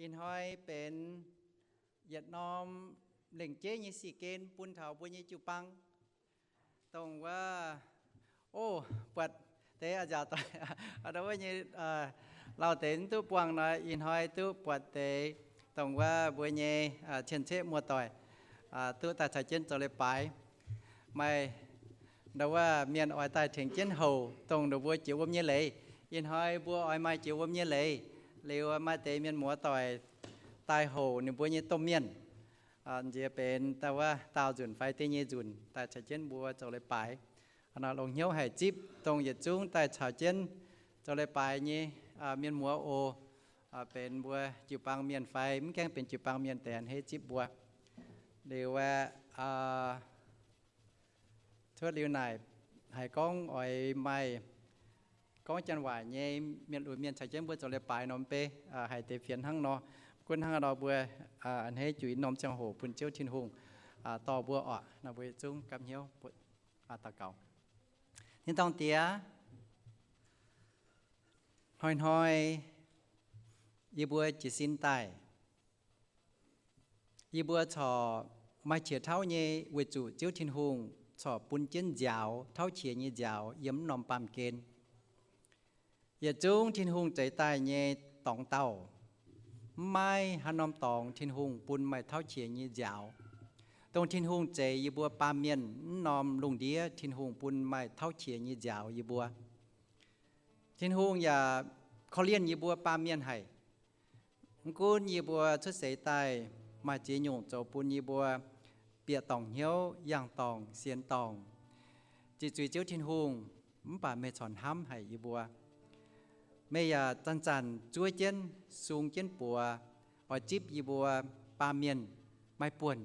Ih hnoi benx yietc norm lengc jeiv nyei sic gen bun taux mbuo nyei jiu-baang, dongh wuov, o, buatc deix a'nziaauc doic, wuov nyei, lauh deix mv duqv buangh nor, ih hnoi duqv buatc deix, dongh wuov mbuo nyei cien-ceqv muoz-doic duqv daaih caux jienv zoux leiz-baaix. Maaih ndau wuov mienh oix daaih tengx jienv houc dongh ninh mbuo jiex wuom nyei leiz. Ih hnoi mbuo oix maaih jiex wuom nyei leiz, liuz maaih deix mienh muoz-doic daaih houc ninh mbuo nyei domh mienh, nziex benx ndau wuov daauh nzunc fai da'nyeic nzunc daaih caux jienv mbuo zoux leiz-baaix. Longx hnyouv haic zipv dongh yietc zungv daaih caux jienv zoux leiz-baaix nyei mienh muoz oc. Benx mbuo jiu-baang mienh fai mv gaengh benx jiu-baang mienh deix a'hneiv zipv mbuo. Liuz aeqv, cuotv liuz naaic haiz gorngv oix maaih gorngv janx-waaic nyei mienh lunx mienh caux jienv mbuo zoux leiz-baaix nor mv bei, haiz deix fienx hnangv nor. Gunv hnangv nor mbuo a'hneiv juix norm ziangh hoc bun Ziouv Tin-Hungh dorh mbuo oc. Nor mbuo yietc zungv gapv hnyouv daux gaux. Tin-dorngh Diex, hnoi-hnoi yie mbuo jiez sin daaih, yie mbuo corc maaih qiex tauv nyei weic zuqc Ziouv Tin-Hungh corc bun jienv nziaaux, tauv qiex nyei nziaaux yiem mv norm baamh gen. Yietc zungv Tin-Hungh zeix daaih nyei dorngx daauh, mv maaih haaix norm dorngx Tin-Hungh bun maaih tauv qiex nyei nziaaux. Dongh Tin-Hungh zeix yie mbuo baamh mienh mv norm lungh ndiev, Tin-Hungh bun maaih tauv qiex nyei nziaaux yie mbuo. Tin-Hungh yaac korv-lienh yie mbuo baamh mienh haic. Mv gunv yie mbuo cuotv seix daaih maaih ziex nyungc zoux bun yie mbuo bieqc dorngc hnyouv, yangh dorngc, sienx dorngc, ziqc zuiz Ziouv Tin-Hungh, mv baac meih corc hnamv haic yie mbuo. Meih yaac zanc-zanc zuov jienv, sung jienv buoz, oix zipv yie mbuo baamh mienh maaih buonc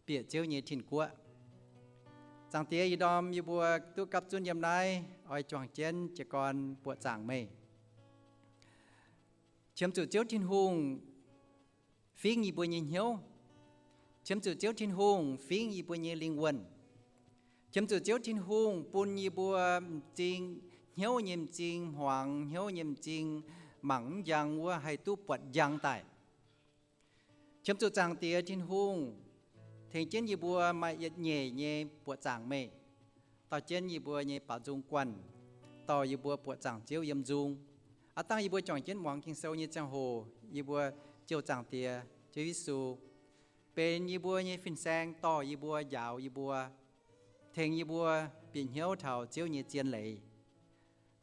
bieqc Ziouv nyei tin-guoqv. Zaangc Diex, ih ndorm yie mbuo duqv gapv zunv yiem naaiv oix juangc jienv jiez gorn buoqc zaangc meih. Qiemx zuqc Ziouv Tin-Hungh fingx yie mbuo nyei hnyouv. Qiemx zuqc Ziouv Tin-Hungh fingx yie mbuo nyei lingh wuonh. Qiemx zuqc Ziouv Tin-Hungh bun yie mbuo m'zing hnyouv nyei m'zing hmuangx, hnyouv nyei m'zing mangc mv njang wuov haih duqv buatc njang daaih. Qiemx zuqc Zaangc Diex Tin-Hungh tengx jienv yie mbuo maaih yietc nyeic nyei buoqc zaangc meih, dorh jienv yie mbuo nyei baaux nzung guanh, dorh yie mbuo buoqc zaangc Ziouv yiem nzung. Aav dangh yie mbuo juangc jienv muangx Ging-Sou nyei ziangh hoc, yie mbuo jouh Zaangc Diex, Ziouv Yesu, benx yie mbuo nyei fin-saeng, dorh yie mbuo, njaaux yie mbuo, tengx yie mbuo bieqc hnyouv taux Ziouv nyei zien leiz.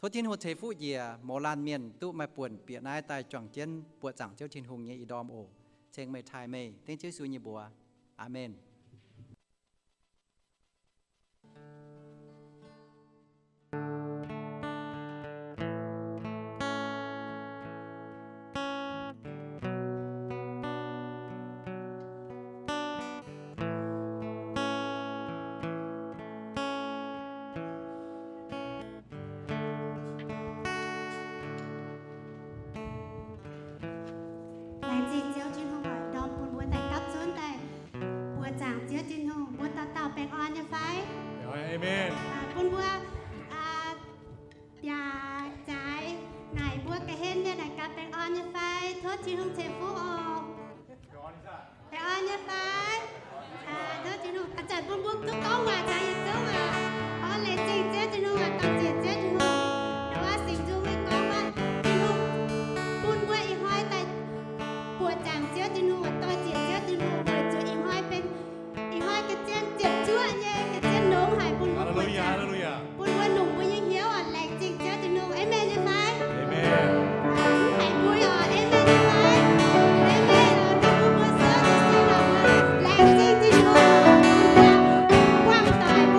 Tov Tin-Hungh ceix fuqv njiec mouz laanh mienh duqv maaih buonc bieqc naaiv daaih juangc jienv buoqc zaangc Ziouv Tin-Hungh nyei ih ndorm oc. Ceng meih taaih meih, dengv Ziouv Yesu nyei mbuox. Aamen. Laengz zingh Ziouv Tin-Hungh oc, ndorm bun mbuo daaih gapv zunv daaih buoqc zaangc Ziouv Tin-Hungh. Mbuo dauh dauh baengh orn nyei fai? Amen. Bun mbuo biaac zaaix naaic mbuo ga'hlen nyei naaic gaax baengh orn nyei fai? Tov Tin-Hungh ceix fuqv oc. Baengh orn nyei fai? Tov Tin-Hungh, a'zanc bun mbuo duqv gorngv waac taux yietc zungv aac. Orn laengz zingh Ziouv Tin-Hungh aac, dorh nziex Ziouv Tin-Hungh. Ndau wuov singx nzung mbuo gorngv waac, Tin-Hungh bun mbuo ih hnoi daaih buoqc zaangc Ziouv Tin-Hungh aac, dorh nziex Ziouv Tin-Hungh weic zuqc ih hnoi benx ih hnoi ga'zien ziepc zuoqv nyei, ga'zien longx haic bun mbuo buoqc zaangc, bun mbuo longc mbuo nyei hnyouv aac, laengz zingh Ziouv Tin-Hungh. Aamen nyei fai? Mv haiz mbuo oc, aamen nyei fai? Aamen oc. Ndorm bun mbuo sou jiu sin oc, laengz zingh Tin-Hungh oc, bun mbuo buangh doic,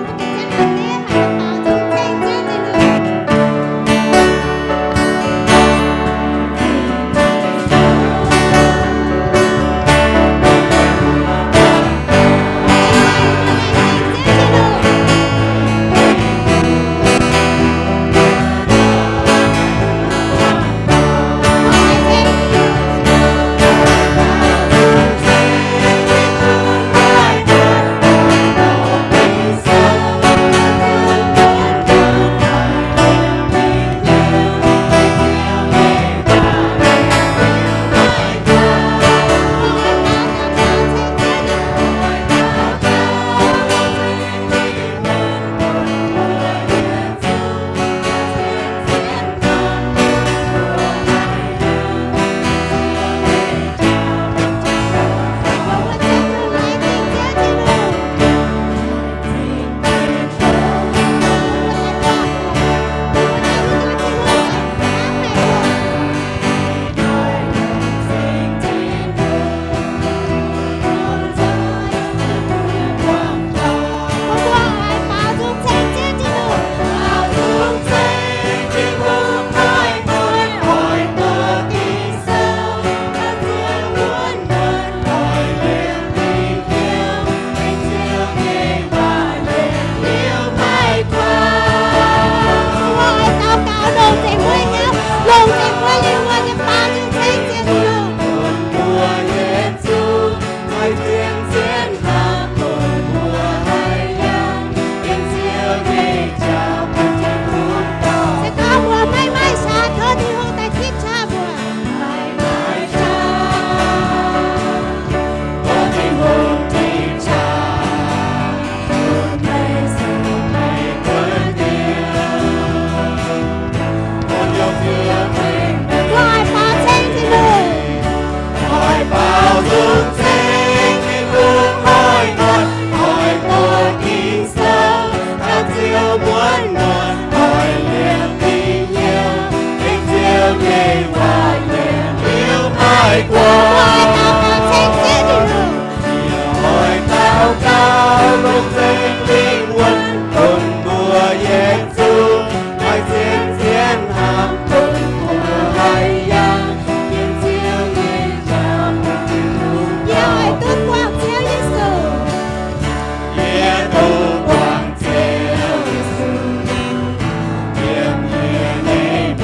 Mbuo oix daux gaux ceng Ziouv Tin-Hungh. Oix daux gaux longc Singx Lingh wuonv bun mbuo yietc zungv haih zien-zien hnamv bun mbuo haih yangh yiem Ziouv nyei ndau. Yie oix duqv buangh Ziouv Yesu. Yie duqv buangh Ziouv Yesu yiem yie nyei maengc.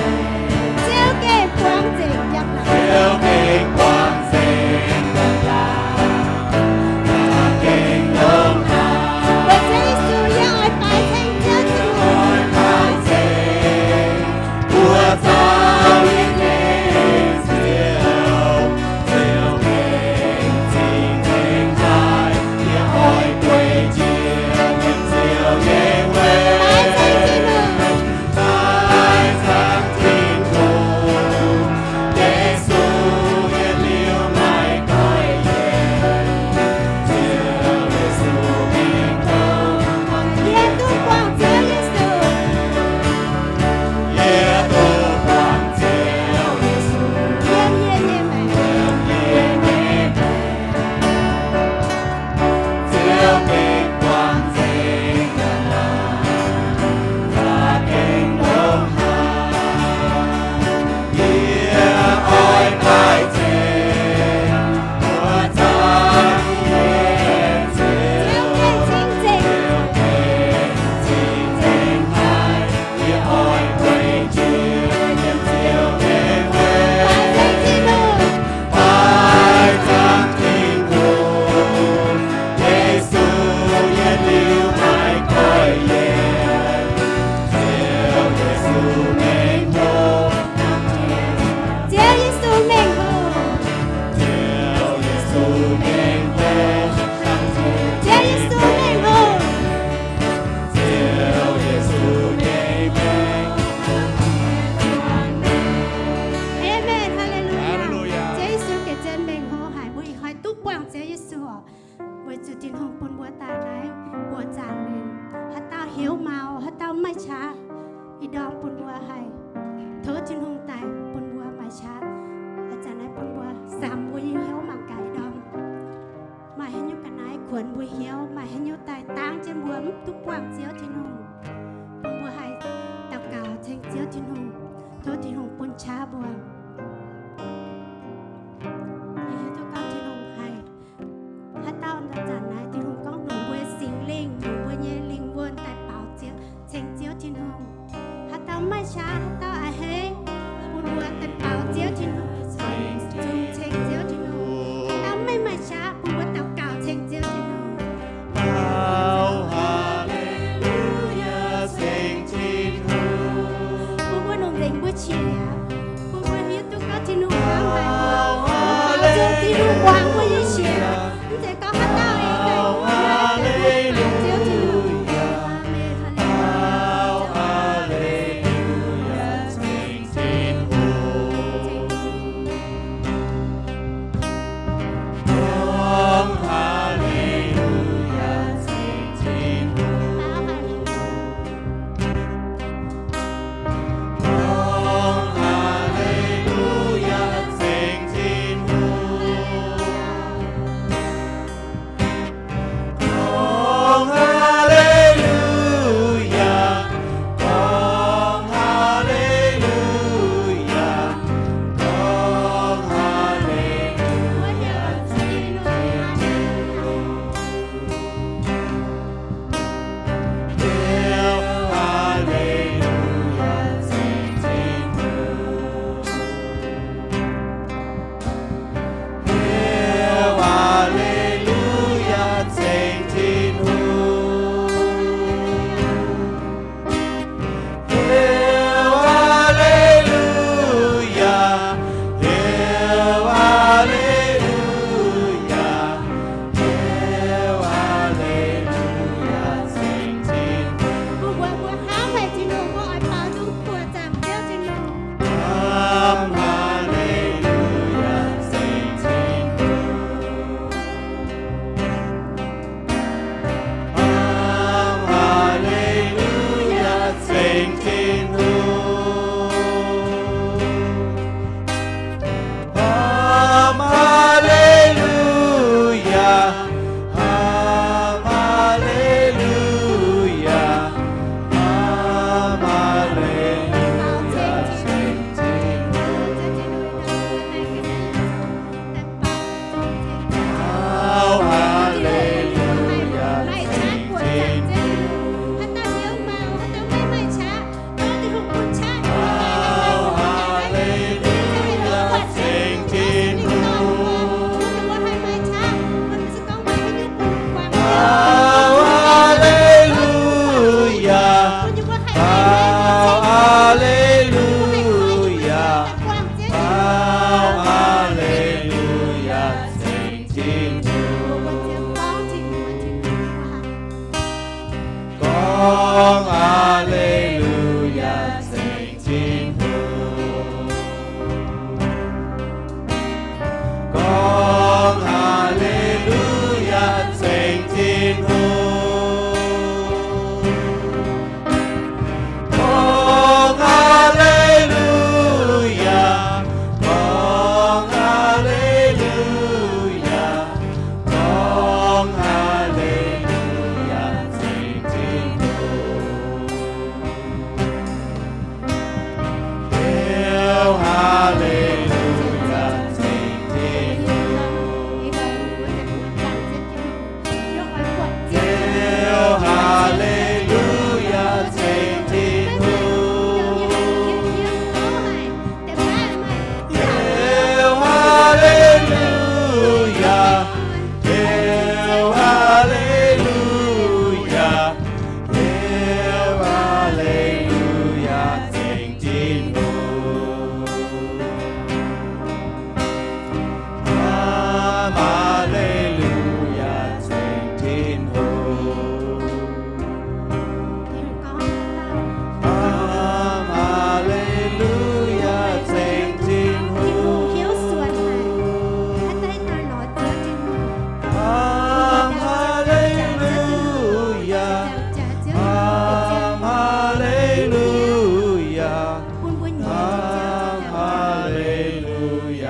Ziouv gengh buangh nzengc yiem naaic. Ziouv gengh buangh nzengc yiem naaic. Ziouv gengh longx haic. Weic Ziouv Yesu, yie oix baix ceng Ziouv Tin-Hungh. Oix baix ceng mbuo zaux yie nyei Ziouv. Ziouv gengh cing-nzengc haic, yie oix guei jiex yiem Ziouv nyei weic. Baix ceng Tin-Hungh. Baix ceng Tin-Hungh. Yesu, yie liuz maiv goiv yienx. Ziouv Yesu mingh tov. Yie duqv buangh Ziouv Yesu. Yie duqv buangh Ziouv Yesu yiem yie nyei maengc. Yiem yie nyei maengc. Ziouv gengh buangh nzengc yiem naaic. Ziouv gengh longx haic. Yie oix baix ceng mbuo zaux yie nyei Ziouv. Ziouv gengh cing-nzengc. Ziouv gengh cing-nzengc haic. Yie oix guei jiex yiem Ziouv nyei weic. Baix ceng Tin-Hungh. Baix ceng Tin-Hungh. Yesu, yie liuz maiv goiv yienx. Ziouv Yesu mengh hlo. Ziouv Yesu mengh hlo. Ziouv Yesu mengh hlo. Ziouv Yesu mengh hlo. Ziouv Yesu nyei mengh. Amen. Hallelujah. Hallelujah. Ziouv Yesu gengh zien mengh hlo haic. Mbuo ih hnoi duqv buangh Ziouv Yesu oc. Weic zuqc Tin-Hungh bun mbuo daaih naaiv buoz zaangc liuz, haaix dauh heuc maux, haaix dauh maaih qaqv, ih ndorm bun mbuo haih tov Tin-Hungh daaih bun mbuo maaih qaqv. Ih zanc naaiv bun mbuo samx mbuo nyei hnyouv mangc gaax ih ndorm maaih haaix nyungc ga'naaiv kuonx mbuo hnyouv, maaih haaix nyungc daaih dangv jienv mbuo mv duqv buangh Ziouv Tin-Hungh, bun mbuo haih daux gaux ceng Ziouv Tin-Hungh, tov Tin-Hungh bun qaqv mbuo. Yie hiuv duqv gorngv Tin-Hungh haih, haaix dauh ih zanc naaiv Tin-Hungh gorngv longc mbuo Singx Lingh, longc mbuo nyei lingh wuonh daaih baaux Ziouv, ceng Ziouv Tin-Hungh. Haaix dauh maaih qaqv, haaix dauh a'hneiv, bun mbuo daaih baaux Ziouv Tin-Hungh, zungx ceng Ziouv Tin-Hungh. Haaix dauh maiv maaih qaqv, bun mbuo daux gaux ceng Ziouv Tin-Hungh. Baaux Haleluyaa ceng Tin-Hungh. Bun mbuo longc nzengc mbuo qiex, bun mbuo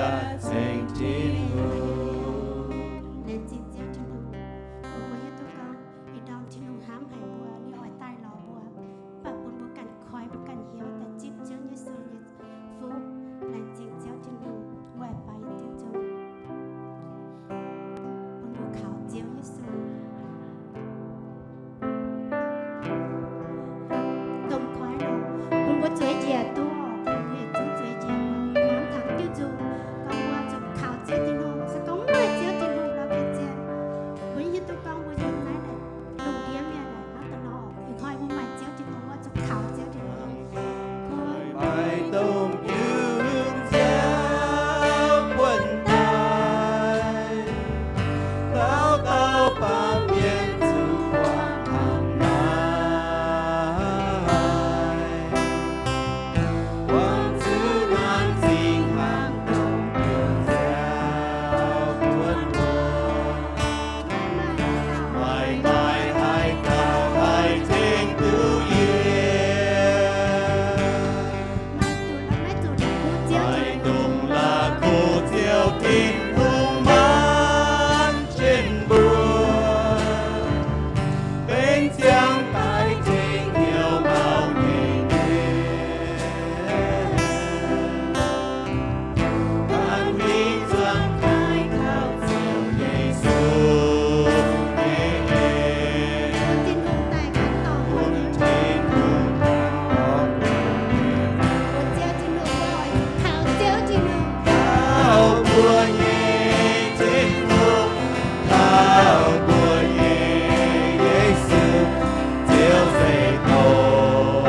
Laengz zingh Ziouv Tin-Hungh, bun mbuo hiuv duqv gorngv ih ndorm Tin-Hungh hnamv haic mbuo, ninh oix daaih lorz mbuo, mv baac bun mbuo ganh koi, mbuo ganh hnyouv daaih zipv Ziouv Yesu nyei fuqv. Laengz zingh Ziouv Tin-Hungh, mbuo aengx baix Tin-Hungh, bun mbuo kaux Ziouv Yesu. Domh koi nor, bun mbuo zueiz njiec duqv, bun mbuo yietc zungv zueiz njiec, hnamv taux diuh nzung, gorngv mbuo zuqc kaux Ziouv Tin-Hungh. Se gorngv mv maaih Ziouv Tin-Hungh nor, gengh zien mbuo hiuv duqv gorngv mbuo yiem naaiv longc yiem mienh naaic hnangv da'nor. Ih hnoi mbuo maaih Ziouv Tin-Hungh, mbuo zuqc kaux Ziouv Tin-Hungh. Maaih dongh Ziouv buonv daaih, dauh dauh baamh mienh zuqc buangh hnangv naaiv. Buangh zuqc naaiv zingh hnangv dongh Ziouv buonv mbuo. Maaih, maaih haaix dauh haih tengx duqv yie? Maaih dongh la'kuqv Ziouv Tin-Hungh maanc jienv mbuo, benx ziangh daaih tengx hnyouv maux nyei mienh. Ganh huingx zuangx daaih kaux Ziouv Yesu nyei en. Bun Tin-Hungh daaih ganh dorh bun Tin-Hungh ganh dorh bun Ziouv Tin-Hungh, kaux Ziouv Tin-Hungh, kaux mbuo nyei Tin-Hungh, kaux mbuo nyei Yesu. Ziouv se dongh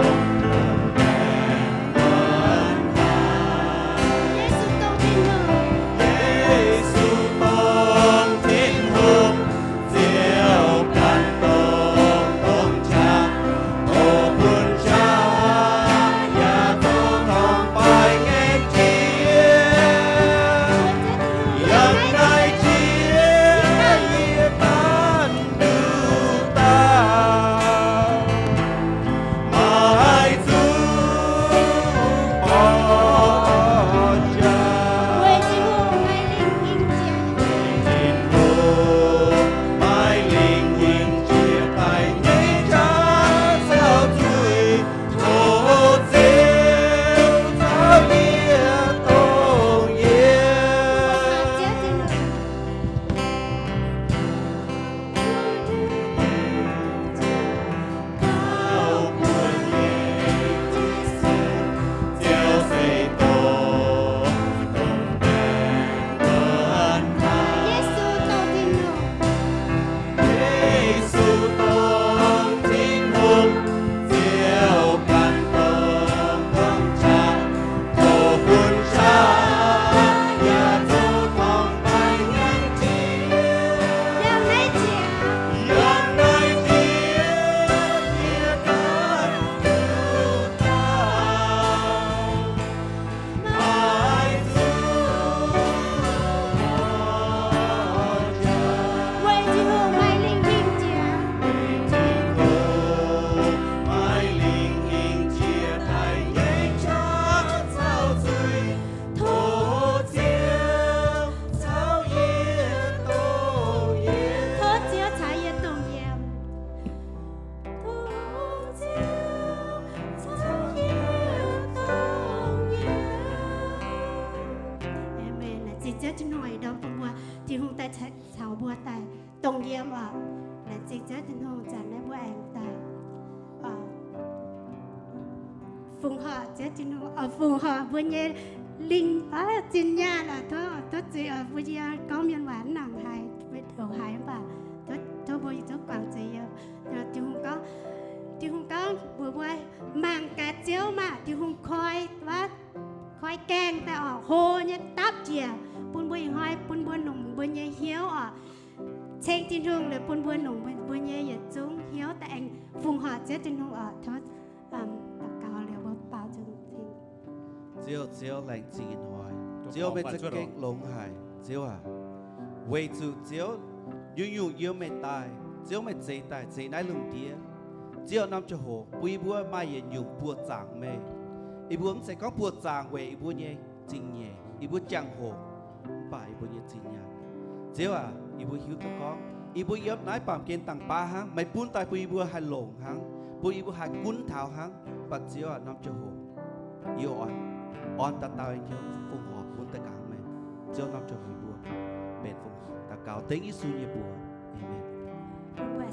Yesu dongh Tin-Hungh. Yesu dongh Tin-Hungh, Ziouv ganh dongh dongh qaqv, oix bun qaqv yaac zoux torngv-baaix nyei jiex. Yangh naaiv jiex yie ganh nduqc dauh. Maaih zuqc borqv jaax. Weic Tin-Hungh maaih lingh hingh jiex, maaih lingh hingh jiex daaih nyei qaqv caux zuiz, tov Ziouv caux yie dongh yie. Yesu dongh Tin-Hungh. Yesu dongh Tin-Hungh, Ziouv ganh dongh dongh qaqv, tov bun qaqv yaac zoux torngv-baaix nyei jiex. Yangh naaiv jiex, yangh naaiv jiex yie ganh nduqc dauh. Maaih zuqc borqv jaax. Weic Tin-Hungh maaih lingh hingh jiex. Weic Tin-Hungh maaih lingh hingh jiex daaih nyei qaqv caux zuiz, tov Ziouv caux yie dongh yie. Tov Ziouv caux yie dongh yie. Tov Ziouv caux yie dongh yie. Aamen. Laengz zingh Ziouv Tin-Hungh ih ndorm bun mbuo, Tin-Hungh daaih caux mbuo daaih dongh yiem oc. Laengz zingh Ziouv Tin-Hungh. Zanc naaiv mbuo aengx daaih fongc horc Ziouv Tin-Hungh, fongc horc mbuo nyei lingh, zinh nyaanh oc. Tov, tov zuiz oc, mbuo yie gorngv mienh waac mv nangc haiz, houc haiz mv baac tov mbuo yietc zungv guangc zuiz yiem. Tin-Hungh gorngv, Tin-Hungh gorngv mbuox mbuo, mangc gaax Ziouv maah! Tin-Hungh koi, koi gaengh daaih oc, hlo nyei dapv njiec bun mbuo ih hnoi, bun mbuo nongc mbuo nyei hnyouv oc. Ceng Tin-Hungh liuz bun mbuo nongc mbuo nyei yietc zungv hnyouv daaih aengx fongc horc Ziouv Tin-Hungh oc. Tov daux gaux liuz mbuo baaux nzung cing. Ziouv, Ziouv, laengz zingh ih hnoi. Ziouv, meih za'gengh longx haic, Ziouv aac. Weic zuqc Ziouv nyungc-nyungc yiem meih daaih, Ziouv, meih zeix daaih zeix naaiv lungh ndiev. Ziouv, norm ziangh hoc bun yie mbuo maaih yietc nyungc buoz-zaangc meih. Yie mbuo mv zeiz gorngv buoz-zaangc weic yie mbuo nyei zingh nyeic, yie mbuo jangx-hoc, baac yie mbuo nyei zinh nyaanh. Ziouv aac, yie mbuo hiuv duqv gorngv yie mbuo yiem naaiv baamh gen dangh baav hnangv, meih bun daaih bun yie mbuo haih longc hnangv, bun yie mbuo haih gunv taux hnangv. Mv baac Ziouv aac, norm ziangh hoc yie oix orn dauh dauh nyei fongc horc bun daaih gaax meih. Ziouv, norm ziangh hoc yie mbuo benx fongc horc daux gaux dengv Yesu nyei mbuox. Aamen. Aamen.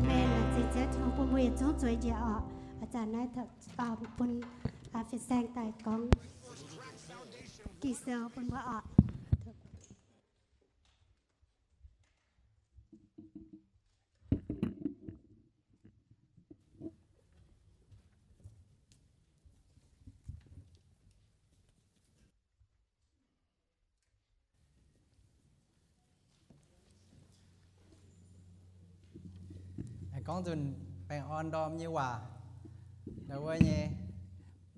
Laengz zingh Ziouv Tin-Hungh bun mbuo yietc zungv zueiz njiec oc. Ih zanc naaiv bun fin-saeng daaih gorngv Ging-Sou bun mbuo oc. Aengx gorngv nzunc baengh orn ndorm nyei waac. Ndau wuov nyei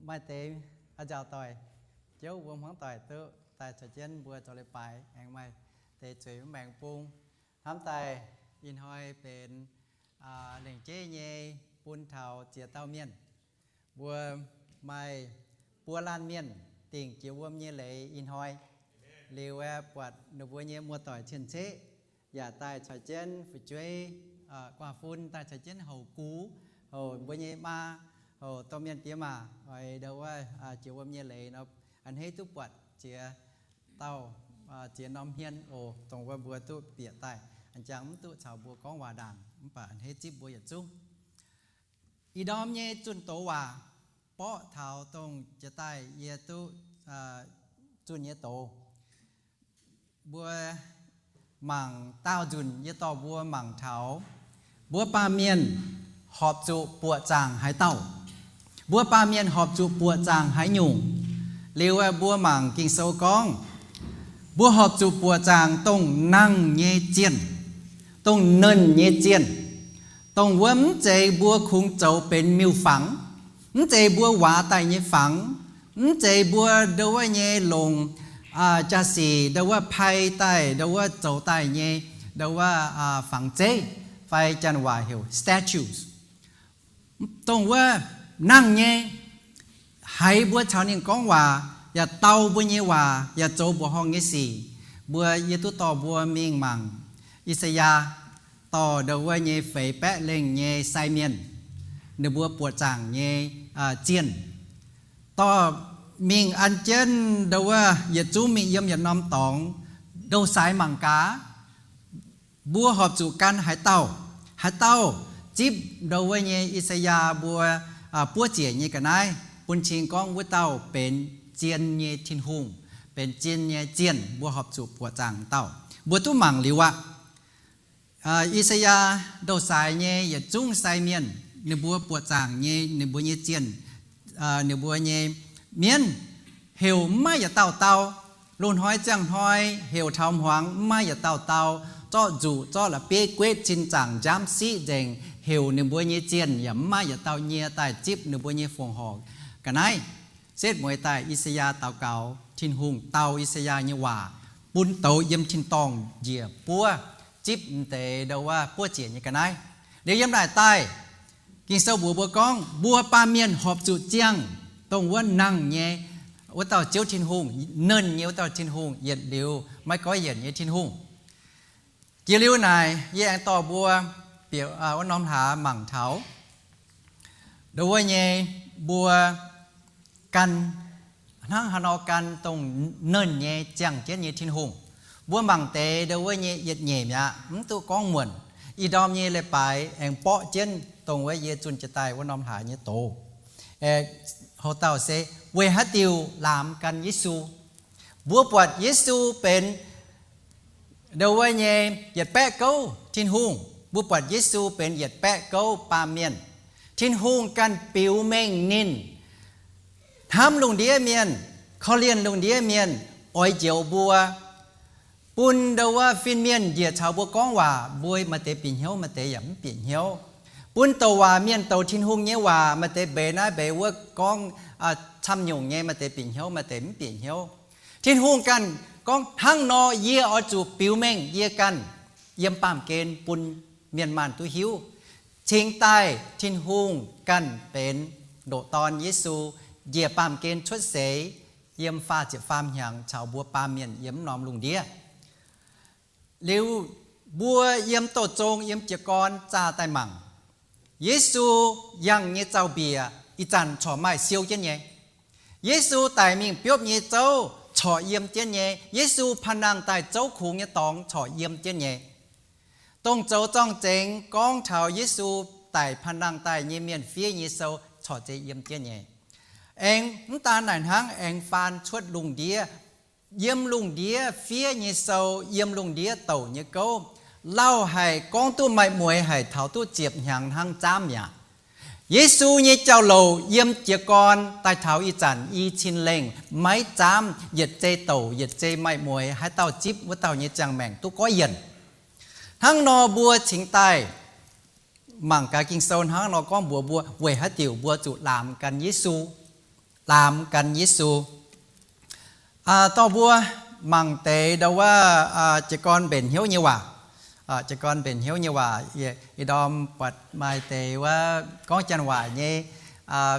maaih deix a'nzaaux doic, Ziouv mbuo hmuangv doic duqv daaih caux jienv mbuo zoux leiz-baaix, aengx maaih deix zueiz mv maengx bung. Hnamv daaih ih hnoi benx lengc jeiv nyei bun taux ziex dauh mienh. Mbuo maaih buo laanh mienh dingc jiex wuom nyei leiz ih hnoi. Liuz aeqv, buatc ninh mbuo nyei muoz-doic cien-ceqv yaac daaih caux jienv fu'jueiv, guaav fun daaih caux jienv houx gux, houx mbuo nyei maa, houx domh mienh diex maac oix ndau wuov jiex wuom nyei leiz nor, a'hneiv duqv buatc ziex dauh, ziex norm hmien oc, dongh wuov mbuo duqv bieqc daaih. A'jangv mv duqv caux mbuo gorngv waac ndaangc, mv baac a'hneiv zipv mbuo yietc zungv. Ih ndorm nyei zunh doz waac, borqv taux dongh jiex daaih yie duqv zunh nyei doz. Mbuo mangc daauh nzunc yie dorh mbuo mangc taux mbuo baamh mienh horpc zuqc buoqc zaangc haaix dauh. Mbuo baamh mienh horpc zuqc buoqc zaangc haaix nyungc. Liuz mbuo mangc Ging-Sou gorngv, mbuo horpc zuqc buoqc zaangc dongh nangh nyei zienh, dongh nernh nyei zienh, dongh wuov mv zeiz mbuo kungx zoux benx miuc-fangx, mv zeiz mbuo waac daaih nyei fangx, mv zeiz mbuo ndau wuov nyei longc jaa-sic ndau wuov pai daaih ndau wuov zoux daaih nyei ndau wuov fangx zeiv, fai janx waac heuc statues. Dongh wuov nangh nyei, haiz mbuo caux ninh gorngv waac, yaac dau mbuo nyei waac, yaac zoux mbuoqc horngh nyei sic. Mbuo, yie duqv dorh mbuo mingh mangc I^saa^yaa, dorh ndau wuov nyei feix baeqv lengh nyei sai mienh, ninh mbuo buoqc zaangc nyei zienh, dorh mingh an jienv ndau wuov yietc zungv mingh yiem yietc norm dorngx, ndou-saaix mangc gaax, mbuo horpc zuqc gan haaix dauh. Haaix dauh zipv ndau wuov nyei I^saa^yaa mbuo buov ziec nyei ga'naaiv bun cing gorngv wuov dauh benx zien nyei Tin-Hungh, benx zien nyei zienh, mbuo horpc zuqc buoqc zaangc dauh. Mbuo duqv mangc liuz aqv. I^saa^yaa ndou-saaix nyei yietc zungv sai mienh, ninh mbuo buoqc zaangc nyei ninh mbuo nyei zienh, ninh mbuo nyei mienv, heuc mv maaih yietc dauh dau. Loz-hnoi ziangh hnoi heuc taux hmuangx mv maaih yietc dauh dau. Zorqv nzuqc, zorqv la'bieiv guetv cin zaangc njamv siqv nzengc, heuc ninh mbuo nyei zienh yaac mv maaih yietc dauh nyie daaih zipv ninh mbuo nyei fongc horc ga'naaiv. Setv mueiz daaih I^saa^yaa daux gaux, Tin-Hungh dau I^saa^yaa nyei waac bun douz yiem tin-dorngh njiec buov, zipv m'deix ndau wuov buov ziec nyei ga'naaiv. Liuz yiem naaic daaih, Ging-Sou mbuox mbuo gorngv mbuo baamh mienh horpc zuqc ziangh dongh wuov nangh nyei wuov dauh Ziouv Tin-Hungh, nernh nyei wuov dauh Tin-Hungh, yietc liuz maiv goiv yienc nyei Tin-Hungh. Jiex liuz naaic yie aengx dorh mbuo bieqc wuov norm hlaax mangc taux ndau wuov nyei mbuo gan hnangv haaix nor gan dongh nernh nyei ziangh jienv nyei Tin-Hungh. Mbuo mangc deix ndau wuov nyei yietc nyeic mi'aqv, mv duqv gorngv muonc. Ih ndorm nyei leiz-baaix aengx borqv jienv dongh wuov yie zunh jiex daaih wuov norm hlaax nyei doz. Houc dauh se, weic haaix diuc laamz gan Yesu? Mbuo buatc Yesu benx ndau wuov nyei yietc baeqv gouv Tin-Hungh. Mbuo buatc Yesu benx yietc baeqv gouv baamh mienh. Tin-Hungh ganh biux mengh ninh hnamv lungh ndiev mienh, korv-lienh lungh ndiev mienh, oix njoux mbuo, bun ndau wuov fin-mienh njiec caux mbuo gorngv waac, mbuo maaih deix bieqc hnyouv, maaih deix yaac mv bieqc hnyouv. Bun douc waac mienh douc Tin-Hungh nyei waac, maaih deix mbeix naaiv mbeix wuov gorngv camv nyungc nyei, maaih deix bieqc hnyouv, maaih deix mv bieqc hnyouv. Tin-Hungh ganh gorngv, hnangv nor yie oix zuqc biux mengh yie ganh yiem baamh gen bun mienh maanh duqv hiuv. Cingx daaih Tin-Hungh ganh benx ndoqc Dorn Yesu njiec baamh gen cuotv seix yiem faah ziepc faam hnyangx caux mbuo baamh mienh yiem norm lungh ndiev. Liuz mbuo yiem douz zong yiem jiez gorn zaah daaih mangc, Yesu yangh nyei zaux-mbiec ih zanc corc maaih siou jienv nyei. Yesu daic mingh biopv nyei zouv corc yiem jienv nyei. Yesu panh nangh daaih zouv kungx nyei dorngx corc yiem jienv nyei. Dongh zoux zorng-zengx gorngv taux Yesu daic panh nangh daaih nyei mienh fiev nyei sou corc zeiz yiem jienv nyei. Aengx mv daan naaic hnangv, aengx faan cuotv lungh ndiev, yiem lungh ndiev fiev nyei sou, yiem lungh ndiev douc nyei gouv, lauh haic, gorngv duqv maaih mueix haic, taux duqv ziepc hnyangx hnangv zaamv mi'aqv. Yesu nyei jauv-louc yiem jiez gorn daaih taux ih zanc i cin lengh maiv zaamv, yietc zei douc yietc zei maaih mueix, haaix dauh zipv wuov dauh nyei ziangh maengc duqv goiv yienc. Hnangv nor mbuo cingx daaih mangc gaax Ging-Sou hnangv nor gorngv mbuox mbuo weic haaix diuc mbuo zuqc laamz gan Yesu, laamz gan Yesu. Dorh mbuo mangc deix ndau wuov jiez gorn mbenc hnyouv nyei waac. Jiez gorn mbenc hnyouv nyei waac, ih ndorm buatc maaih deix wuov gorngv janx waac nyei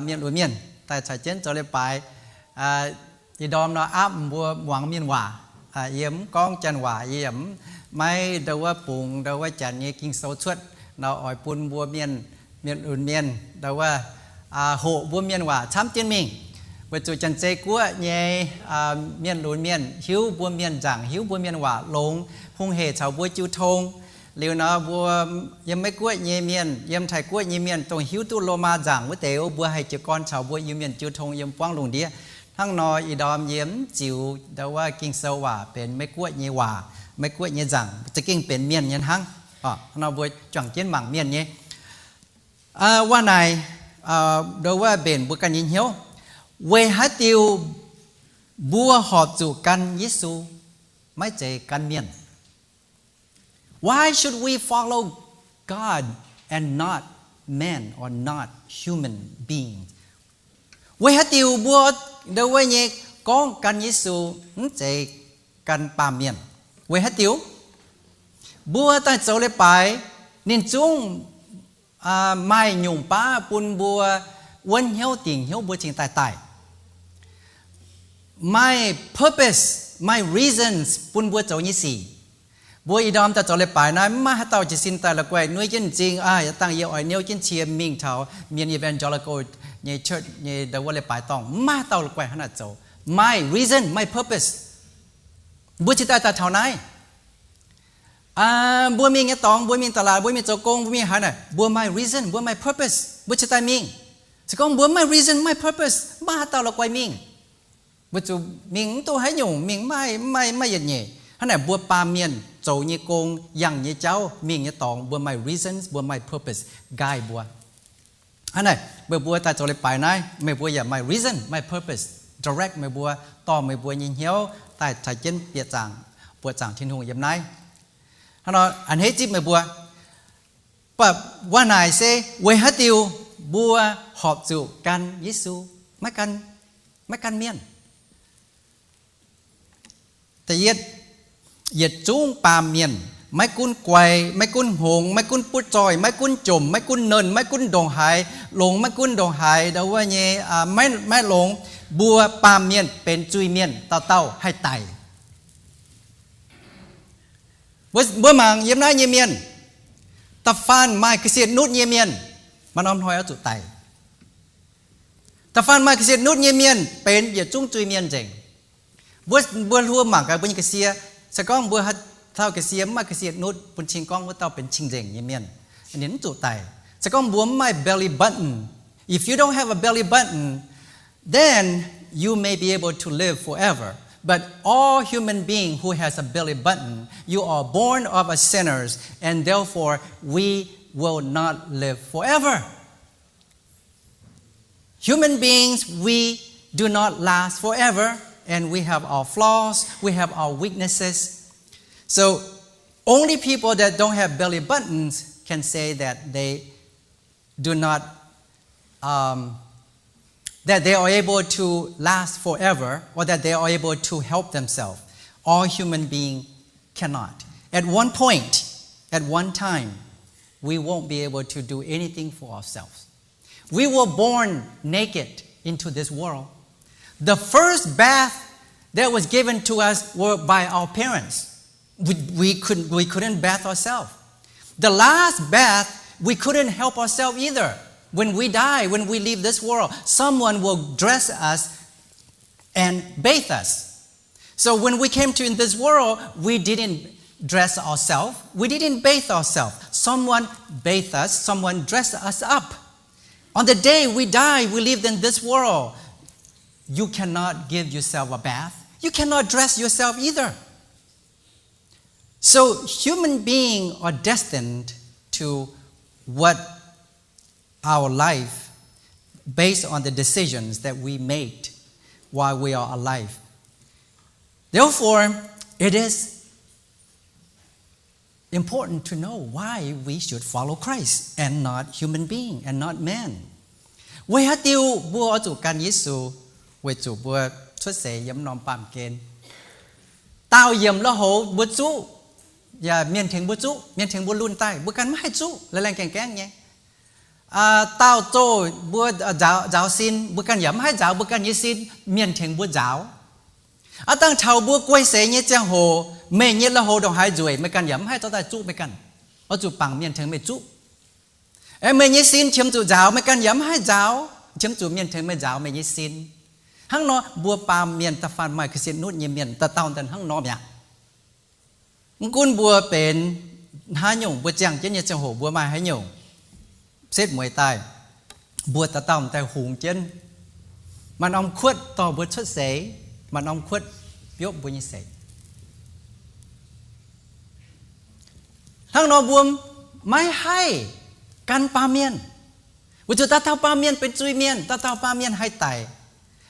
mienh lunx mienh daaih caux jienv zoux leiz-baaix. Ih ndorm nor aapv mbuo muangx mienh waac. Yie mv gorngv janx waac, yie yaac maiv ndau wuov bungx ndau wuov janx nyei Ging-Sou cuotv nor, oix bun mbuo mienh, mienh lunx mienh ndau wuov hoqc mbuo mienh waac camv jienv mingh, weic zuqc Janx-Zei Guoqv nyei mienh lunx mienh hiuv mbuo mienh nzaangc, hiuv mbuo mienh waac longx, hungh hec caux mbuo jiu tong. Liuz nor mbuo yiem Meiv Guoqv nyei mienh, yiem Taiv Guoqv nyei mienh dongh hiuv duqv Lomaa nzaangc wuov deix, mbuo haih jiez gorn caux mbuo Iu-Mienh jiu tong yiem buangv lungh ndiev. Hnangv nor ih ndorm yie mv ziux ndau wuov Ging-Sou waac benx Meiv Guoqv nyei waac, Meiv Guoqv nyei nzaangc, za'gengh benx mienh nyei hnangv. Hnangv nor mbuo juangc jienv mangc mienh nyei. Waac naaic ndau wuov mbenc mbuo ganh nyei hnyouv. Weic haaix diuc mbuo horpc zuqc gan Yesu, maiv zeiz gan mienh? Why should we follow God and not man or not human being? Weic haaix diuc mbuo ndau wuov nyei gorngv gan Yesu, mv zeiz gan baamh mienh? Weic haaix diuc? Mbuo daaih zoux leiz-baaix, ninh zungv maaih nyungc baav bun mbuo wuonv hnyouv dingc hnyouv mbuo cingx daaih daaih. Maaih purpose, maaih reasons bun mbuo zoux nyei sic. Mbuo ih ndorm daaih zoux leiz-baaix naaiv, mv maaih haaix dauh jiez sin daaih la'guaih nuiv jienv m'zing, aa, dangh yie oix niouv jienv cie mingh taux mienh evangelical nyei church nyei ndau wuov leiz-baaix dorngh. Mv maaih haaix dauh la'guaih hnangv naaic zoux. Maaih reason, maaih purpose. Mbuo cingx daaih daaih taux naaiv. Mbuo mingh nyei dorngx, mbuo mingh da'laatc, mbuo mingh zoux gong, mbuo mingh haaix naaic, mbuo maaih reason, mbuo maaih purpose, mbuo cingx daaih mingh. Se gorngv mbuo maaih reason, maaih purpose, mv maaih haaix dauh la'guaih mingh. Mbuo zuqc mingh mv duqv haaix nyungc, mingh maiv maaih, maiv yietc nyeic. Hnangv naaic mbuo baamh mienh zoux nyei gong, yangh nyei jauv, mingh nyei dorngx, mbuo maaih reasons, mbuo maaih purpose guide mbuo. Hnangv naaic meih mbuo daaih zoux leiz-baaix naaiv, meih mbuo yaac maaih reason, maaih purpose direct meih mbuo, dorh meih mbuo nyei hnyouv daaih taux jienv bieqc zaangc, buoqc zaangc Tin-Hungh yiem naaiv. Hnangv nor a'hneiv zipv meih mbuo. Mv baac waac naaic se weic haaix diuc mbuo horpc zuqc gan Yesu, maiv gan, maiv gan mienh? Da'yietv, yietc zungv baamh mienh, maiv gunv guai, maiv gunv hngongx, maiv gunv butv zoih, maiv gunv jomc, maiv gunv nernh, maiv gunv ndongc haaix, longx maiv gunv ndongc haaix, ndau wuov nyei, maiv, maiv longx, mbuo baamh mienh benx zuiz-mienh, dauh dauh haih daic. Mbuo, mbuo mangc yiem naaiv nyei mienh, da'faanh maaih ga'sie nutv nyei mienh, maaih norm hnoi oix zuqc daic. Da'faanh maaih ga'sie nutv nyei mienh benx yietc zungv zuiz-mienh nzengc. Mbuo, mbuo hluo mangc gaax mbuo nyei ga'sie. Se gorngv mbuo haaix dauh ga'sie mv maaih ga'sie nutv, bun cing gorngv wuov dauh benx cing-nzengc nyei mienh, ninh mv zuqc daic. Se gorngv mbuo mv maaih belly button, if you don't have a belly button, then you may be able to live forever. But all human being who has a belly button, you are born of a sinners, and therefore we will not live forever. Human beings, we do not last forever, and we have our flaws, we have our weaknesses. So only people that don't have belly buttons can say that they do not, um, that they are able to last forever or that they are able to help themselves. All human being cannot. At one point, at one time, we won't be able to do anything for ourselves. We were born naked into this world. The first bath that was given to us were by our parents. We, we couldn't, we couldn't bathe ourselves. The last bath, we couldn't help ourselves either. When we die, when we leave this world, someone will dress us and bathe us. So when we came to in this world, we didn't dress ourselves. We didn't bathe ourselves. Someone bathed us, someone dressed us up. On the day we die, we lived in this world. You cannot give yourself a bath. You cannot dress yourself either. So human beings are destined to what our life based on the decisions that we made while we are alive. Therefore, it is important to know why we should follow Christ and not human being and not man. Weic haaix diuc mbuo oix zuqc gan Yesu? Weic zuqc mbuo cuotv seix yiem norm baamh gen. Daauh yiemc lui-houx mbuo zuqv, yaac mienh tengx mbuo zuqv, mienh tengx mbuo lunh daaih, mbuo ganh maiv haih zuqv, laengz laengz gaengh gaengh nyei. Daauh zoh mbuo nzaaux, nzaaux sin, mbuo ganh yaac maiv haih nzaaux mbuo ganh nyei sin, mienh tengx mbuo nzaaux. Aav dangh taux mbuo guei seix nyei ziangh hoc, meih nyei lui-houx ndongc haaix nzueic, meih ganh yaac maiv haih zorqv daaih zuqv meih ganh. Oix zuqc bangc mienh tengx meih zuqv. Meih nyei sin qiemx zuqc nzaaux, meih ganh yaac maiv haih nzaaux, qiemx zuqc mienh tengx meih nzaaux meih nyei sin. Hnangv nor mbuo baamh mienh da'faanh maaih ga'sie nutv nyei mienh dauh dauh hnangv nor mi'aqv. Mv gunv mbuo benx Haaix nyungc mbuo ziangh jienv nyei ziangh hoc mbuo maaih haaix nyungc setv mueiz daaih, mbuo dauh dauh m'daaih hungx jienv. Maaih norm kuotv dorh mbuo cuotv seix, maaih norm kuotv biopv mbuo nyei seix. Hnangv nor mbuo maiv haih gan baamh mienh, weic zuqc dauh dauh baamh mienh benx zuiz-mienh, dauh dauh baamh mienh haih daic.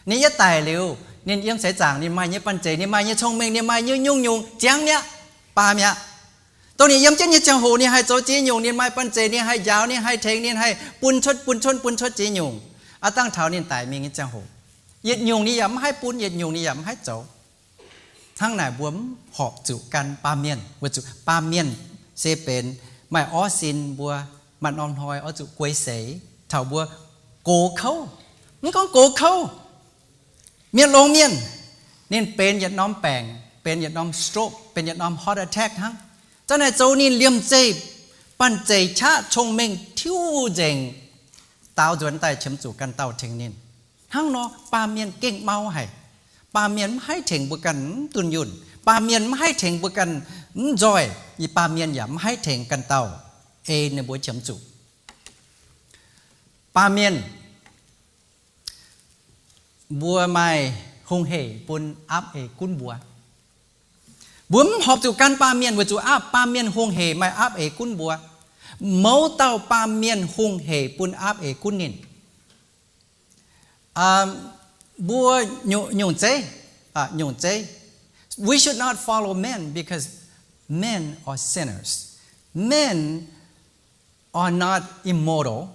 Ninh yietv daic liuz, ninh yiem seix zaangc ninh maaih nyei banh zeic, ninh maaih nyei cong-mengh, ninh maaih nyei nyungc-nyungc ziangx mi'aqv, baamh mi'aqv. Dongh ninh yiem jienv nyei ziangh hoc ninh haih zoux ziex nyungc, ninh maaih banh zeic, ninh haih njaaux, ninh haih tengx, ninh haih bun cuotv, bun cuotv, bun cuotv ziex nyungc. Aav dangh taux ninh daic mingh nyei ziangh hoc, yietc nyungc ninh yaac mv haih bun, yietc nyungc ninh yaac mv haih zoux. Hnangv naaic mbuo mv horpc zuqc gan baamh mienh, weic zuqc baamh mienh se benx maaih orv sin mbuo maaih norm hnoi oix zuqc guei seix taux mbuo gox kouv. Mv gorngv gox kouv, mienh longx mienh, ninh benx yietc norm baengc, benx yietc norm stroke, benx yietc norm heart attack hnangv. Za'naaic zoux ninh liemh zeih banh zeic qaqv cong-mengh tiuv nzengc, daaux nzuonx daaih qiemx zuqc ganh dauh tengx ninh. Hnangv nor baamh mienh gengh mau haic. Baamh mienh mv haih tengx mbuo ganh mv dunh yunh. Baamh mienh mv haih tengx mbuo ganh mv nzoih. Yie, baamh mienh yaac mv haih tengx ganh dauh ei ninh mbuo qiemx zuqc. Baamh mienh, mbuo maaih hungh heic bun aapv eix gunv mbuo. Mbuo mv horpc zuqc gan baamh mienh weic zuqc aapv, baamh mienh hungh heic maaih aapv eix gunv mbuo. Mouz dauh baamh mienh hungh heic bun aapv eix gunv ninh. Mbuo nyungc, nyungc zeiv, nyungc zeiv, we should not follow men because men are sinners. Men are not immortal.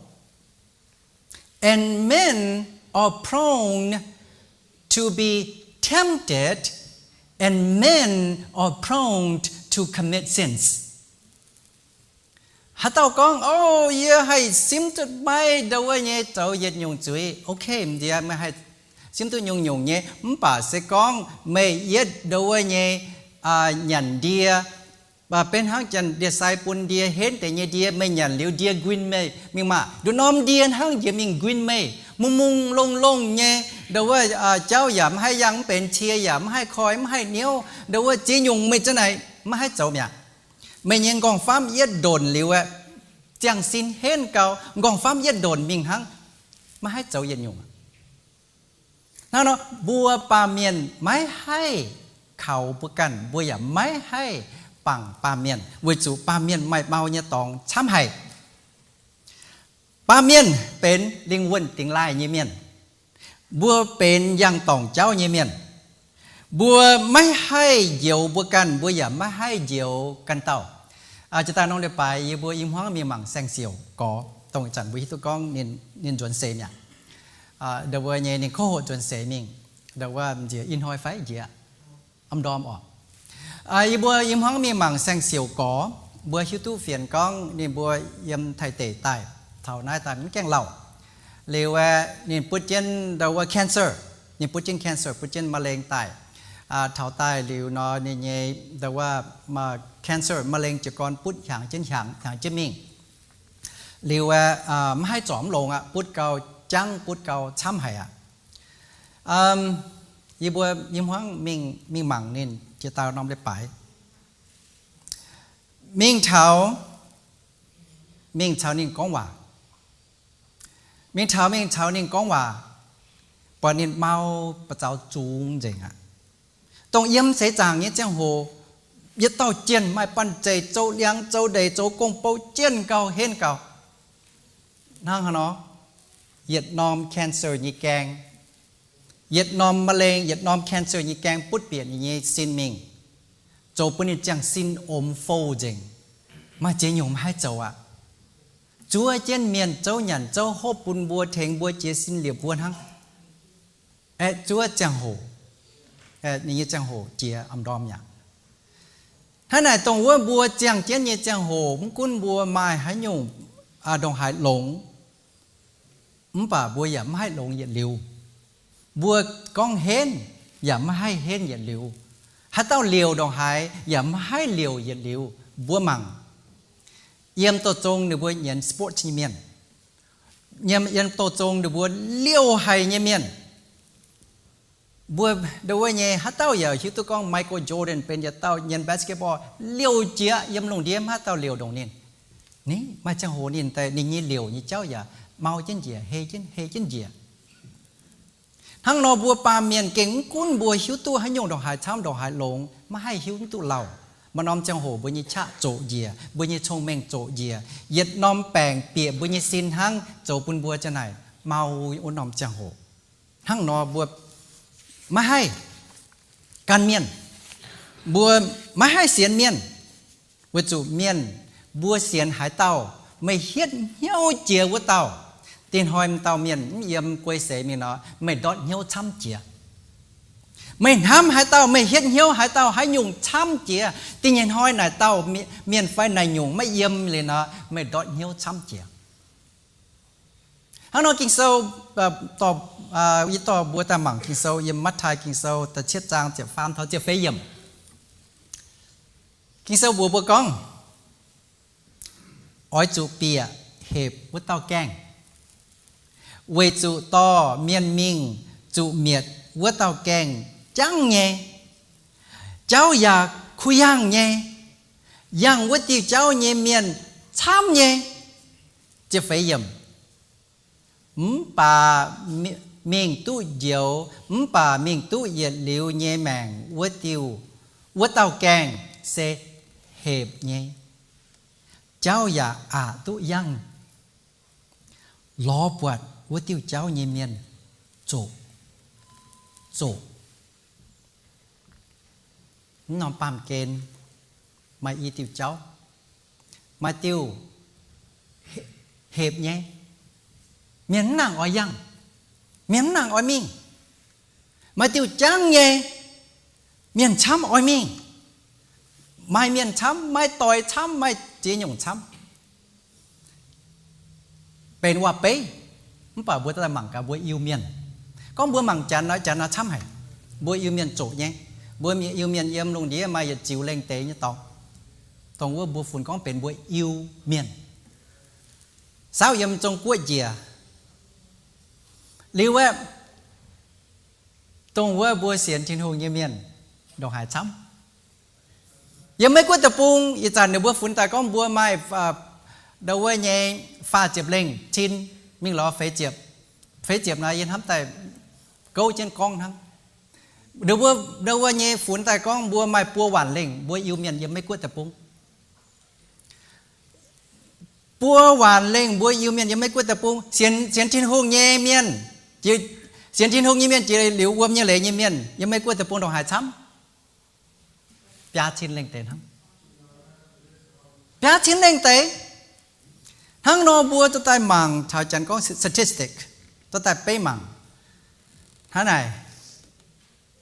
And men are prone to be tempted, and men are prone to commit sins. Haaix dauh gorngv, O, yie haih simv duqv maiv ndau wuov nyei zoux yietc nyungc zuiz. Ok, m'nziex, meih haih simv duqv nyungc-nyungc nyei, mv baac se gorngv meih yietv ndau wuov nyei nyanc ndie, benx hnangv janx-ndie-sai bun ndie, henv deix nyei ndie, meih nyanc liuz ndie nquin meih mingh maah, nduqc norm ndie hnangv njiec mingh nquin meih, mungh mungh longh longh nyei, ndau wuov jauv yaac mv haih yangh, mv benx cie yaac mv haih koi, mv haih niouv, ndau wuov ziex nyungc meih za'naaic maiv haih zoux mi'aqv. Meih nyei nqorngv-famv yietv ndonc liuz aeqv, ziangh sin henv gau, nqorngv-famv yietv ndonc mingh hnangv, maiv haih zoux yietc nyungc. Hnangv nor mbuo baamh mienh maiv haih kaux mbuo ganh, mbuo yaac maiv haih bangc baamh mienh, weic zuqc baamh mienh maaih mau nyei dorngx camv haic. Baamh mienh benx lingh wuonh dingx laaih nyei mienh. Mbuo benx yangh dorngc jauv nyei mienh. Mbuo maiv haih njoux mbuo ganh, mbuo yaac maiv haih njoux ganh dauh. Jiex daaih norm leiz-baaix yie mbuo i hmuangv mingh mangc Saeng Siouc Gorx, dongh ih zanc mbuo hiuv duqv gorngv ninh nzuonx seix mi'aqv. Ndau wuov nyei ninh kouv hoqc nzuonx seix mingh, ndau wuov m'nziex ih hnoi fai njiec, am ndorm oc. Yie mbuo i hmuangv mingh mangc Saeng Siouc Gorx, mbuo hiuv duqv fienx gorngv ninh mbuo yiem Taiv deic daaih, taux naaiv daaih mv gaengh lauh. Liuz aeqv, ninh butv jienv ndau wuov cancer, ninh butv jienv cancer, butv jienv มะเร็ง daaih. Taux daaih liuz nor ninh nyei ndau wuov cancer มะเร็ง jiez gorn butv hiaangx jienv hiaangx, hiaangx jienv mingh. Liuz aeqv, mv haih zorc mv longx aqv, butv gau jangv, butv gau camv haic aqv. Yie mbuo i hmuangv mingh mangc ninh jiex daaih norm leiz-baaix, mingh taux, mingh caux ninh gorngv waac, mingh taux, mingh caux ninh gorngv waac, buatc ninh mau ba'zaux zungx nzengc aqv. Dongh yiem seix zaangc nyei ziangh hoc, yietc dauh jienh maaih banh zeic zoux liangx zoux ndeic zoux gong-bou jienh gau henv gau. Hnangv haaix nor, yietc norm cancer nyei gaeng, yietc norm มะเร็ง, yietc norm cancer nyei gaeng butv bieqc ninh nyei sin mingh, zoux bun ninh ziangh sin omx fouh nzengc, maaih ziex nyungc maiv haih zoux aqv. Zuov jienv mienh zouv nyanc zouv hopv bun mbuo, tengx mbuo, jiez sin liepc mbuo hnangv. Aeqv, zuov ziangh hoc, ninh nyei ziangh hoc jiex am ndorm mi'aqv. Hnangv naaic dongh wuov mbuo ziangh jienv nyei ziangh hoc, mv gunv mbuo maaih haaix nyungc ndongc haaix longx, mv baac mbuo yaac maiv haih longx yietc liuz. Mbuo gorngv henv yaac maiv haih henv yietc liuz. Haaix dauh liouc ndongc haaix yaac maiv haih liouc yietc liuz. Mbuo mangc, yiem douz zong ninh mbuo nyienz sports nyei mienh, yiem, yiem douz zong ninh mbuo liouh haic nyei mienh, Mbuo ndo wuov nyei haaix dauh yaac hiuv duqv gorngv Michael Jordan benx yietc dauh nyienx basketball liouc jiex yiem lungh ndiev, haaix dauh liouc ndongc ninh? Ni, maaih ziangh hoc ninh daaih ninh nyei liouc nyei jauv yaac mau jienv njiec, hei jienv, hei jienv njiec. Hnangv nor mbuo baamh mienh gengh mv gunv mbuo hiuv duqv haaix nyungc ndongc haaix camv ndongc haaix longx, maiv haih hiuv mv duqv lauh. Maaih norm ziangh hoc mbuo nyei qaqv zoqc njiec, mbuo nyei cong-mengh zoqc njiec, yietc norm baengc bieqc mbuo nyei sin hnangv, zoux bun mbuo ziang naaic mau wuov norm ziangh hoc. Hnangv nor mbuo maiv haih gan mienh, mbuo maiv haih sienx mienh, weic zuqc mienh, mbuo sienx haaix dauh, meih hietv hnyouv jiex wuov dauh, dinh hnoi m'dauh mienh mv yiem guei seix mingh nor, meih ndortv hnyouv camv jiex. Meih hnamv haaix dauh, meih hietv hnyouv haaix dauh, haaix nyungc camv jiex, dinh nyei hnoi naaic dauh mienh fai naaic nyungc maiv yiem liuz nor, meih ndortv hnyouv camv jiex. Hnangv nor Ging-Sou, yie dorh mbuo daaih mangc Ging-Sou yiem Matv^taai Ging-Sou da'cietv zaang ziepc faam taux ziepc feix yiemc. Ging-Sou mbuox mbuo gorngv, oix zuqc bieqc hepc wuov dauh gaengh, weic zuqc dorh mienh mingh zuqc mietc wuov dauh gaengh jangv nyei, jauv yaac kuh yangh nyei, yangh wuov diuh jauv nyei mienh camv nyei. Ziepc feix yiemc. Mv baac mingh duqv njoux, mv baac mingh duqv yietc liuz nyei maengc wuov diuh, wuov dauh gaengh se hepc nyei, jauv yaac aqc duqv yangh, lorz buatc wuov diuh jauv nyei mienh zoqc, zoqc. Mv norm baamh gen maaih i diuh jauv, maaih diuh hepc nyei, mienh mv nangc oix yangh, mienh mv nangc oix mingh. Maaih diuh jangv nyei, mienh camv oix mingh. Maaih mienh camv, maaih doix camv, maaih ziex nyungc camv. Benx waac-beiv, mv baac mbuo daaih mangc gaax mbuo Iu-Mienh. Gorngv mbuo mangc Janx nor, Janx nor camv haic. Mbuo Iu-Mienh zoqc nyei. Mbuo Iu-Mienh yiem lungh ndiev maaih yietc ziux lengh deix nyei dorngx, dongh wuov mbuo funx gorngv benx mbuo Iu-Mienh, saauv yiem Zong Guoqv njiec. Liuz aeqv, dongh wuov mbuo sienx Tin-Hungh nyei mienh ndongc haaix camv? Yiem Meiv Guoqv deic-bung ih zanc ninh mbuo funx daaih gorngv mbuo maaih ndo wuov nyei faah ziepc lengh cin, mingh lorz feix ziepc. Feix ziepc naaiv yie hnamv daaih gouv jienv gorngv hnangv. Ndo wuov nyei funx daaih gorngv mbuo maaih buo waanc lengh mbuo Iu-Mienh yiem Meiv Guoqv deic-bung. Buo waanc lengh mbuo Iu-Mienh yiem Meiv Guoqv deic-bung, sienx Tin-Hungh nyei mienh, sienx Tin-Hungh nyei mienh jiex liuz wuom nyei leiz nyei mienh yiem Meiv Guoqv deic-bung ndongc haaix camv? Biaa cin lengh deix hnangv. Biaa cin lengh deix. Hnangv nor mbuo dorh daaih mangc taux Janx gorngv statistic, dorh daaih beiv mangc. Hnangv naaic,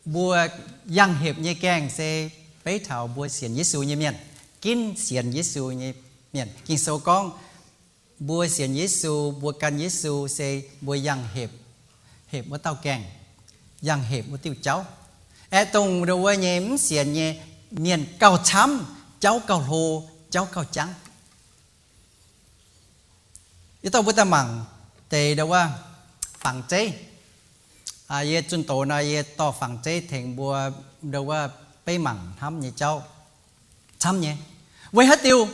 mbuo yangh hepc nyei gaengh se beiv taux mbuo sienx Yesu nyei mienh, ginv sienx Yesu nyei mienh. Ging-Sou gorngv, mbuo sienx Yesu, mbuo gan Yesu se mbuo yangh hepc, hepc wuov dauh gaengh, yangh hepc wuov diuh jauv. Aeqv, dongh ndo wuov nyei mv sienx nyei mienh gauh camv, jauv gauh hlo, jauv gauh jangv. Yie dorh mbuo daaih mangc deix ndo wuov fangx zeiv. Yie zunh doz nor yie dorh fangx zeiv tengx mbuo ndo wuov beiv mangc hnamv nyei jauv camv nyei. Weic haaix diuc?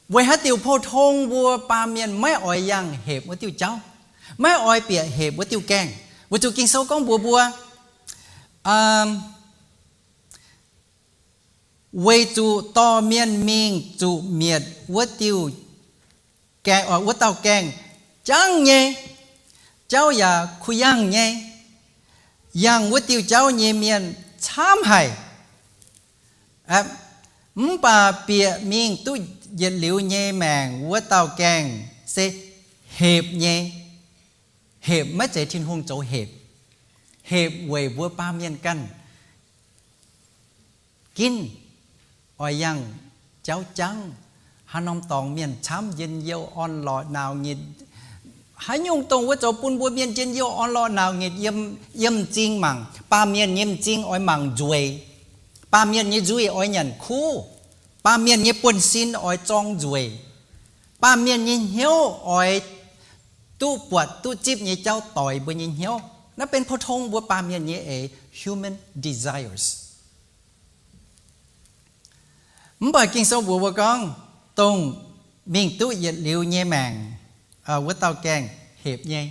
Weic haaix diuc pou-tong mbuo baamh mienh maiv oix yangh hepc wuov diuh jauv, maiv oix bieqc hepc wuov diuh gaengh? Weic zuqc Ging-Sou gorngv mbuox mbuo, weic zuqc dorh mienh mingh zuqc mietc wuov diuh, wuov dauh gaengh jangv nyei, jauv yaac kuh yangh nyei, yangh wuov diuh jauv nyei mienh camv haic. Mv baac bieqc mingh duqv yietc liuz nyei maengc wuov dauh gaengh se hepc nyei. Hepc maiv zeiz Tin-Hungh zoux hepc. Hepc weic mbuo baamh mienh ganh ginv oix yangh jauv jangv. Haaix norm dorngx mienh camv, njien-youh, orn-lorqc, nauc nyitc. Haaix nyungc dongh wuov zoux bun mbuo mienh njien-youh, orn-lorqc, nauc nyitc, yiem m'zing mangc. Baamh mienh nyei m'zing oix mangc nzueic. Baamh mienh nyei nzuih oix nyanc kuv. Baamh mienh nyei buonv-sin oix zorng nzueic. Baamh mienh nyei hnyouv oix duqv buatc duqv zipv nyei jauv doix mbuo nyei hnyouv. Naaiv benx pou-tong mbuo baamh mienh nyei eix, human desires. Mv baac Ging-Sou mbuox mbuo gorngv, dongh mingh duqv yietc liuz nyei maengc, wuov dauh gaengh hepc nyei.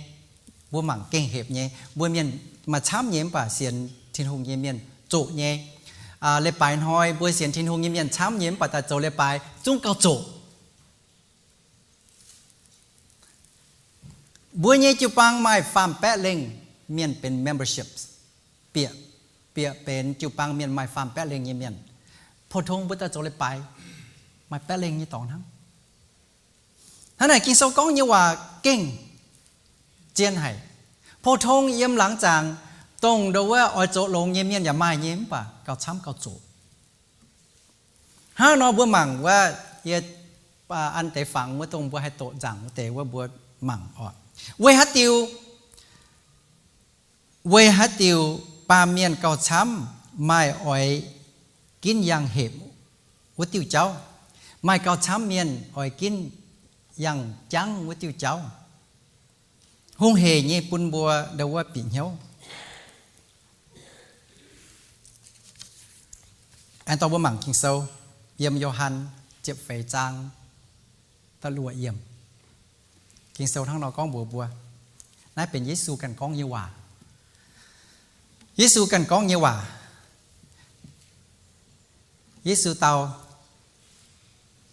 Mbuo mangc gengh hepc nyei. Mbuo mienh maaih camv nyei mv baac sienx Tin-Hungh nyei mienh zoqc nyei. Leiz-baaix hnoi mbuo sienx Tin-Hungh nyei mienh camv nyei mv baac daaih zoux leiz-baaix zungv gauh zoqc. Mbuo nyei jiu-baang maaih faam-baeqv lengh mienh benx membership, bieqc, bieqc benx jiu-baang mienh maaih faam-baeqv lengh nyei mienh. Pou-tong mbuo daaih zoux leiz-baaix maaih baeqv lengh nyei dorngx hnangv. Hnangv naaic Ging-Sou gorngv nyei waac gengh zien haic. Pou-tong yiem laangz zaangc, dongh ndo wuov oix zoux longx nyei mienh yaac maaih nyei mv baac gauh camv gauh zoqc. Hnangv nor mbuo mangc wuov, yie an deix fangx wuov dongh mbuo haih doqc nzaangc wuov deix wuov mbuo mangc oc. Weic haaix diuc, weic haaix diuc baamh mienh gauh camv maaih oix ginv yangh hepc wuov diuh jauv, maaih gauh camv mienh oix ginv yangh jangv wuov diuh jauv? Hungh heic nyei bun mbuo ndo wuov bieqc hnyouv. Aengx dorh mbuo mangc Ging-Sou yiem Yo^han ziepc feix zaang da'luoqc yiemc. Ging-Sou hnangv nor gorngv mbuox mbuo, naaiv benx Yesu ganh gorngv nyei waac. Yesu ganh gorngv nyei waac. Yesu dau,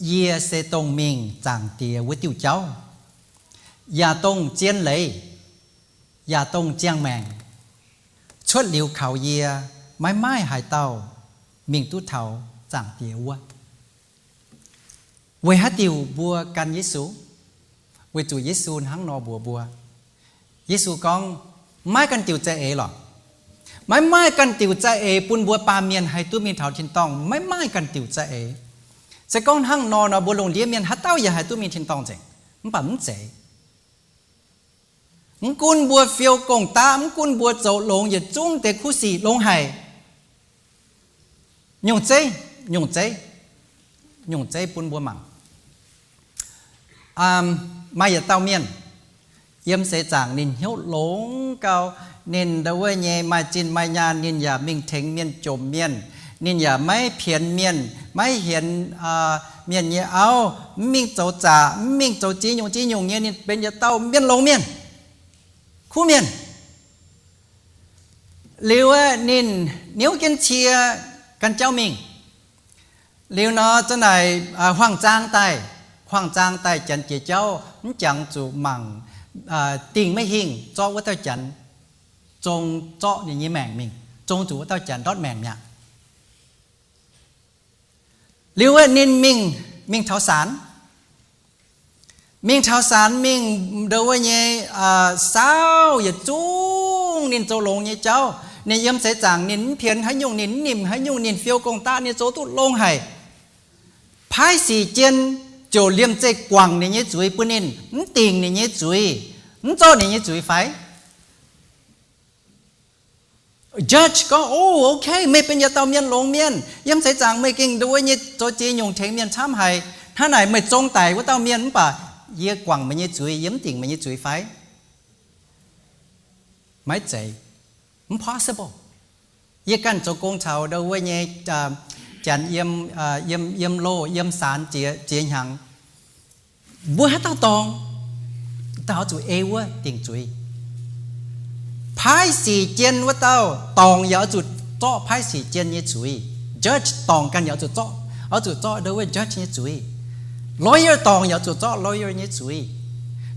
Yie se dongh mingh Zaangc Diex wuov diuh jauv, yaac dongh zien leiz, yaac dongh ziangh maengc. Cuotv liuz kaux yie, maiv maaih haaix dauh mingh duqv taux Zaangc Diex wuov. Weic haaix diuc mbuo gan Yesu? Weic zuqc Yesu hnangv nor mbuox mbuo. Yesu gorngv, maiv ganh diuc za'eix lorqc. Maiv maaih ganh diuc za'eix bun mbuo baamh mienh haih duqv mingh taux tin-dorngh. Maiv maaih ganh diuc za'eix. Se gorngv hnangv nor nor, mbuo lungh ndiev mienh haaix dauh yaac haih duqv mingh tin-dorngh nzengc. Mv baac mv zeiz. Mv gunv mbuo fiou gong-daqv, mv gunv mbuo zoux longx yietc zungv deix kuv sic longx haic. Nyungc zeiv, nyungc zeiv, nyungc zeiv bun mbuo mangc. Maaih yietc dauh mienh yiem seix zaangc ninh hnyouv longx gau, ninh ndo wuov nyei maaih zinh maaih nyaanh, ninh yaac mingh tengx mienh jomc mienh, ninh yaac maiv pienx mienh, maiv hienx mienh nyei auv, mv mingh zoux zaqc, mv mingh zoux ziex nyungc ziex nyungc nyei, ninh benx yietc dauh mienh longx mienh, kuv mienh. Liuz ninh niouv jienv cie gan jauv mingh. Liuz nor za'naaic huaang-zaang daaih, huaang-zaang daaih janx jiex jauv, mv jangx zuqc mangc, dingh maiv hingh zorqv wuov dauh janx, zong zorqv ninh nyei maengc mingh, zong zuqc wuov dauh janx ndortv maengc mi'aqv. Liuz ninh mingh, mingh taux saanx. Mingh taux saanx mingh ndo wuov nyei saauv yietc zungv ninh zoux longx nyei jauv. Ninh yiem seix zaangc ninh mv pienx haaix nyungc, ninh mv nimc haaix nyungc, ninh fiou gong-daqv, ninh zoux duqv longx haic. Paaiv sic jien ziouc liemh zeih guangc ninh nyei zuiz bun ninh, mv dingc ninh nyei zuiz, mv zorqv ninh nyei zuiz fai? Judge gorngv, O, ok, meih benx yietc dauh mienh longx mienh. Yiem seix zaangc meih gengh ndo wuov nyei zoux ziex nyungc tengx mienh camv haic. Hnangv naaic meih zong daic wuov dauh mienh mv baac yie guangc meih nyei zuiz, yie mv dingc meih nyei zuiz fai? Maiv zeiz. Mv possible. Yie ganh zoux gong caux ndo wuov nyei janx yiem, yiem loh, yiem saanx jiex hnyangx. Mbuo haaix dauh dorngc, dauh oix zuqc ei wuov dingc zuiz. Paaiv sic jien wuov dauh dorngc yaac oix zuqc zorqv paaiv sic jien nyei zuiz. Judge dorngc ganh yaac oix zuqc zorqv, oix zuqc zorqv ndo wuov judge nyei zuiz. Lawyer dorngc yaac oix zuqc zorqv lawyer nyei zuiz.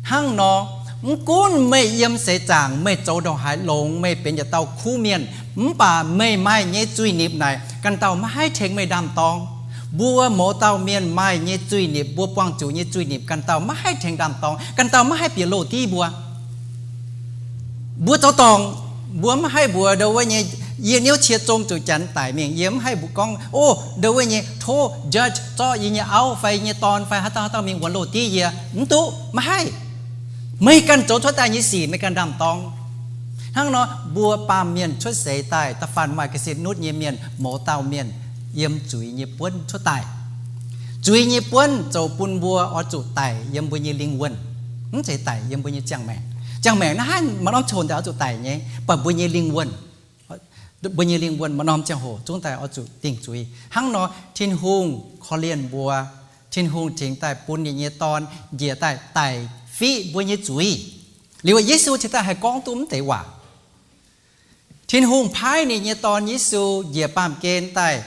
Hnangv nor, mv gunv meih yiem seix zaangc meih zoux ndongc haaix longx, meih benx yietc dauh kuv mienh, mv baac meih maaih nyei zuiz-nipc naaic, ganh dauh maiv haih tengx meih ndaam-dorng. Mbuo mouz dauh mienh maaih nyei zuiz-nipc, mbuo buangh zuqc nyei zuiz-nipc, ganh dauh maiv haih tengx ndaam-dorng, ganh dauh maiv haih bieqc loh div mbuo. Mbuo zoux dorngc, mbuo maiv haih mbuox ndo wuov nyei, yie niouv cie zong zuqc janx daic mingh, yie mv haih mbuox gorngv, O, ndo wuov nyei tov judge zorqv yie nyei auv fai yie nyei dorn fai haaix dauh haaix dauh mingh wuonx loh div yie. Mv duqv, maiv haih. Meih ganh zoux cuotv daaih nyei sic meih ganh ndaam-dorng. Hnangv nor, mbuo baamh mienh cuotv seix daaih, da'faanh maaih ga'sie nutv nyei mienh, mouz dauh mienh, yiem zuiz nyei buonv cuotv daaih. Zuiz nyei buonv zoux bun mbuo oix zuqc daic yiem mbuo nyei lingh wuonh, mv zeiz daic yiem mbuo nyei ziangh maengc. Ziangh maengc naaiv haaix maaih norm ziangh hoc daaih oix zuqc daic nyei, mv baac mbuo nyei lingh wuonh, mbuo nyei lingh wuonh maaih norm ziangh hoc zungv daaih oix zuqc dingh zuiz. Hnangv nor Tin-Hungh korv-lienh mbuo, Tin-Hungh cingx daaih bun ninh nyei Dorn njiec daaih daic fiqv mbuo nyei zuiz. Liuz Yesu cingx daaih haih gorngv duqv mv deix waac. Tin-Hungh paaiv ninh nyei Dorn Yesu njiec baamh gen daaih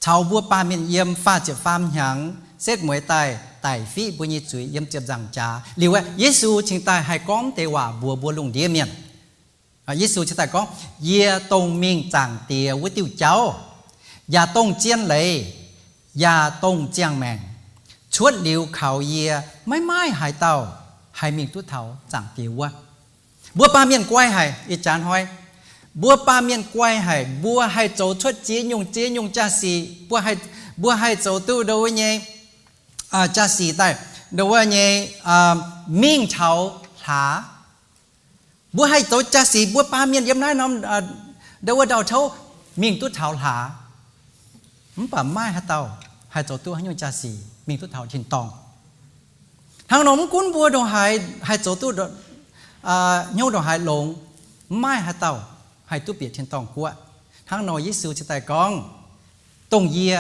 caux mbuo baamh mienh yiem faah ziepc faam hnyangx setv mueiz daaih daic fiqv mbuo nyei zuiz yiem ziepc nzaangc jaax. Liuz aeqv, Yesu cingx daaih haih gorngv deix waac mbuox mbuo lungh ndiev mienh. Yesu cingx daaih gorngv, Yie dongh mingh Zaangc Diex wuov diuh jauv, yaac dongh zien leiz, yaac dongh ziangh maengc. Cuotv liuz kaux yie, maiv maaih haaix dauh haih mingh duqv taux Zaangc Diex wuov. Mbuo baamh mienh guai haic. Ih jaax hnoi mbuo baamh mienh guai haic. Mbuo haih zoux cuotv ziex nyungc ziex nyungc jaa-sic. Mbuo haih zoux duqv ndo wuov nyei jaa-sic daaih, ndo wuov nyei mingh taux hlaax. Mbuo haih zoux jaa-sic, mbuo baamh mienh yiem naaiv norm ndo wuov ndau-touv mingh duqv taux hlaax. Mv baac maiv maaih haaix dauh haih zoux duqv haaix nyungc jaa-sic mingh duqv taux tin-dorngh. Hnangv nor mv gunv mbuo ndongc haaix haih zoux duqv hnyouv ndongc haaix longx, mv maaih haaix dauh haih duqv bieqc tin-dorngh guoqv. Hnangv nor Yesu cingx daaih gorngv, Dongh yie,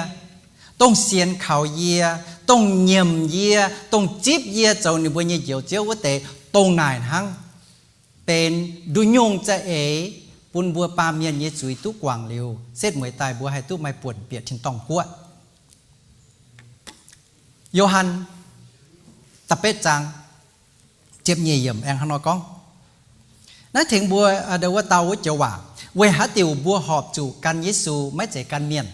dongh sienx kaux yie, dongh nyiemc yie, dongh zipv yie zoux ninh mbuo nyei Njoux Ziouv wuov deix, dongh naaic hnangv benx nduqc nyungc za'eix bun mbuo baamh mienh nyei zuiz duqv guangc liuz, setv mueiz daaih mbuo haih duqv maaih buonc bieqc tin-dorngh guoqv. Yo^han da'betv zaang ziepc nyeic yiemc aengx hnangv nor gorngv. Naaiv tengx mbuo ndo wuov dau wuov joux waac, weic haaix diuc mbuo horpc zuqc gan Yesu, maiv zeiz gan mienh?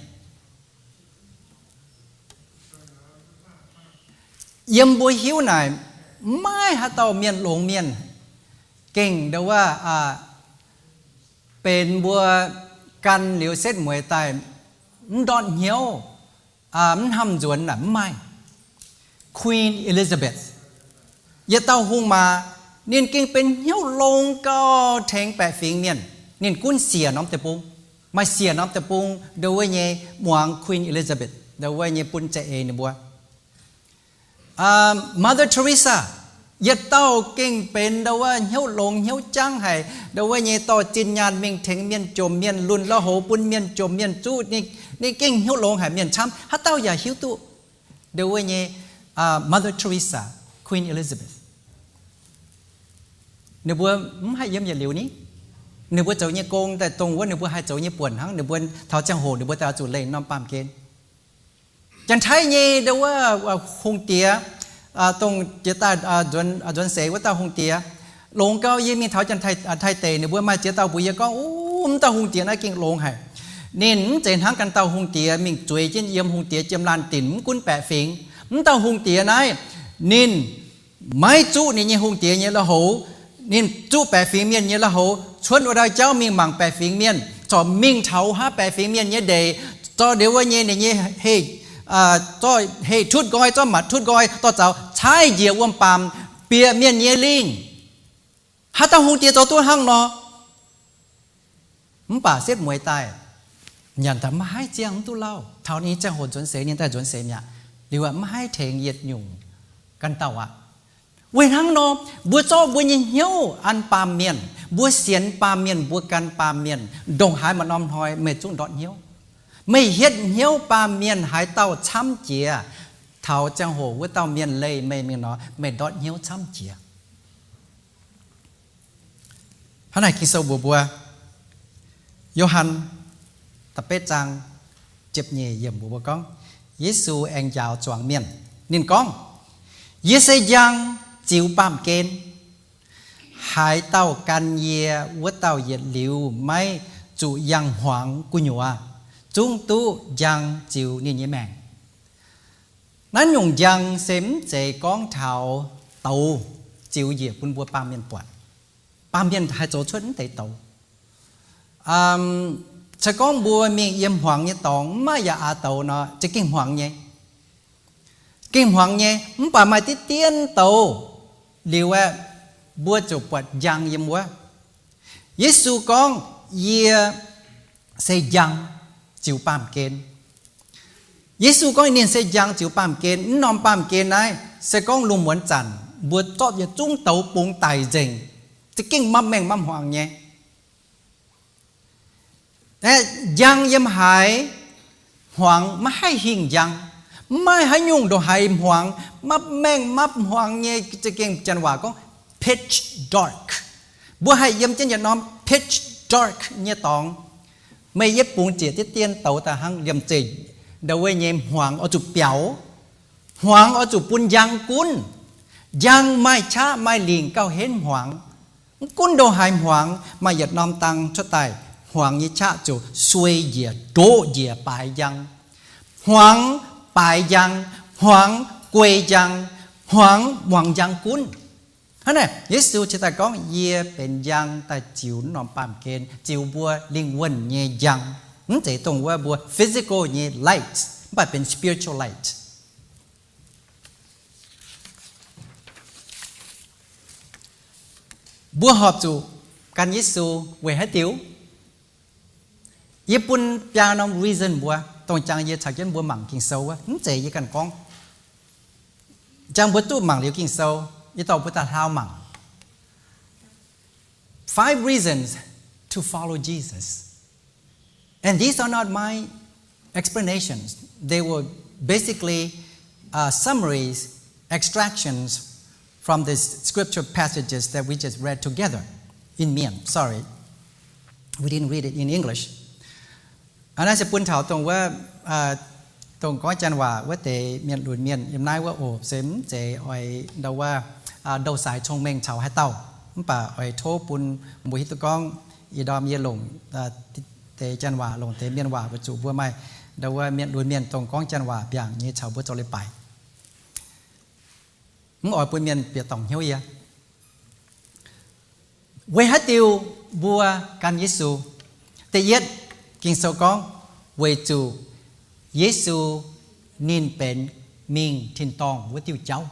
Yiem mbuo hiuv naaic, maiv maaih haaix dauh mienh longx mienh gengh ndo wuov benx mbuo gan liuz setv mueiz daaih mv ndortv hnyouv, mv hnamv nzuonx naaic mv maaih. Queen Elizabeth, yietc dauh hungh maac, ninh gengh benx hnyouv longx gau tengx baeqc fingx mienh. Ninh gunv siec norm deic-bung, maaih siec norm deic-bung ndo wuov nyei muangx Queen Elizabeth ndo wuov nyei bun za'eix ninh mbuo. Mother Teresa, yietc dauh gengh benx ndo wuov hnyouv longx hnyouv jangv haic ndo wuov nyei dorh zinh nyaanh mingh tengx mienh jomc mienh, lunh lui-houx bun mienh jomc mienh zuqv. Ninh gengh hnyouv longx haic, mienh camv, haaix dauh yaac hiuv duqv ndo wuov nyei Mother Teresa, Queen Elizabeth. Ninh mbuo mv haih yiem yietc liuz ni. Ninh mbuo zoux nyei gong daaih dongh wuov ninh mbuo haih zoux nyei buonc hnangv. Ninh mbuo taux ziangh hoc ninh mbuo daaih oix zuqc leih norm baamh gen. Janx-Taiv nyei ndo wuov hungh diex, dongh jiex daaih nzuonx seix wuov dauh hungh diex, longx gau. Yie mingh taux Janx-Taiv deic, ninh mbuo maaih ziex dauh mbuox yie gorngv, Uv, mv dauh hungh diex naaiv gengh longx haic. Ninh mv zeiz hnangv ganh dauh hungh diex mingh zueiz jienv yiem hungh diex jiem laanh dinc, mv gunv baeqc fingx. Mv dauh hungh diex naaiv, ninh maiv zuqv ninh nyei hungh diex nyei lui-houx. Ninh zuqv baeqc fingx mienh nyei lui-houx, cuotv wuov dauh jauv mingh mangc baeqc fingx mienh, corc mingh taux wuov baeqc fingx mienh nyei ndeic, zorqv ndo wuov nyei ninh nyei heh, zorqv heh tutv nqoi, zorqv matc tutv nqoi, dorh zaux caaiv njiec wuom-baamc bieqc mienh nyei lingh. Haaix dauh hungh diex zoux duqv hnangv nor? Mv baac setv mueiz daaih, nyanc daaih maiv haih ziangh mv duqv lauh. Taux ninh ziangh hoc nzuonx seix, ninh daaih nzuonx seix mi'aqv. Liuz maiv haih tengx yietc nyungc ganh dauh aqv. Weic hnangv nor, mbuo zorqv mbuo nyei hnyouv an baamh mienh, mbuo sienx baamh mienh, mbuo gan baamh mienh, ndongc haaix maaih norm hnoi meih zungv ndortv hnyouv. Meih hietv hnyouv baamh mienh haaix dauh camv jiex, taux ziangh hoc wuov dauh mienh leih meih mingh nor, meih ndortv hnyouv camv jiex. Hnangv naaic Ging-Sou mbuox mbuo, Yo^han da'betv zaang ziepc nyeic yiemc mbuox mbuo gorngv, Yesu aengx njaaux zuangx mienh. Ninh gorngv, Yie se njang ziux baamh gen. Haaix dauh gan yie, wuov dauh yietc liuz maiv zuqc yangh hmuangx gu'nyuoz, zungv duqv njang ziux ninh nyei maengc. Naaiv nyungc njang se mv zeiz gorngv taux douz ziux njiec bun mbuo baamh mienh buatc. Baamh mienh haih zoux cuotv mv deix douz. Se gorngv mbuo mingh yiem hmuangx nyei dorngx, mv maaih yaac aax douz nor, za'gengh hmuangx nyei. Gengh hmuangx nyei, mv baac maaih diqv dien douz liuz aeqv, mbuo ziouc buatc njang yiem wuov. Yesu gorngv, Yie se njang ziux baamh gen. Yesu gorngv ninh se njang ziux baamh gen. Mv norm baamh gen naaiv se gorngv lungh muonz zanc mbuo zorqv yietc zungv douz bungx daic nzengc, za'gengh mapv maengh mapv hmuangx nyei. Njang yiem haaix, hmuangx maiv haih hingh njang. Maiv maaih haaix nyungc ndongc haaix hmuangx, mapv maengh mapv hmuangx nyei. Za'gengh janx waac gorngv pitch dark. Mbuo haih yiem jienv yietc norm pitch dark nyei dorngx. Meih yietv bungx ziec diqv dien douz daaih hnangv, liemh zeih ndau wuov nyei hmuangx oix zuqc biaux. Hmuangx oix zuqc bun njang gunv. Njang maaih qaqv maaih lingc gauh henv hmuangx. Mv gunv ndongc haaix hmuangx, maaih yietc norm dang cuotv daaih, hmuangx nyei qaqv ziouc suei njiec, ndoqv njiec baaix njang. Hmuangx baaix njang, hmuangx guei njang, hmuangx muangx njang gunv. Hnangv naaic, Yesu cingx daaih gorngv, Yie benx njang daaih ziux norm baamh gen, ziux mbuo lingh wuonh nyei njang. Mv zeiz dongh wuov mbuo physical nyei light, mv baac benx spiritual light. Mbuo horpc zuqc gan Yesu weic haaix diuc? Yie bun biaa norm reason mbuo, dongh jangx yie caux jienv mbuo mangc Ging-Sou wuov, mv zeiz yie ganh gorngv. Jangx mbuo duqv mangc liuz Ging-Sou, yie dorh mbuo daaih hlaau mangc. Five reasons to follow Jesus. And these are not my explanations. They were basically, uh, summaries, extractions from these scripture passages that we just read together in Mien. Sorry, we didn't read it in English. Aa, naaiv se bun taux dongh wuov, dongh gorngv janx waac wuov deix mienh lunx mienh yiem naaiv wuov oc, se mv zeiz oix ndau wuov, ndou-saaix cong-mengh caux haaix dauh. Mv baac oix tov bun mbuo hiuv duqv gorngv ih ndorm yie longc deix janx waac, longc deix mienh waac weic zuqc mbuo maaih ndau wuov mienh lunx mienh dongh gorngv janx waac mbiaangc nyei caux mbuo zoux leiz-baaix. Mv oix bun mienh bieqc dorngc hnyouv yie. Weic haaix diuc mbuo gan Yesu? Da'yietv, Ging-Sou gorngv, weic zuqc Yesu ninh benx mingh tin-dorngh wuov diuh jauv.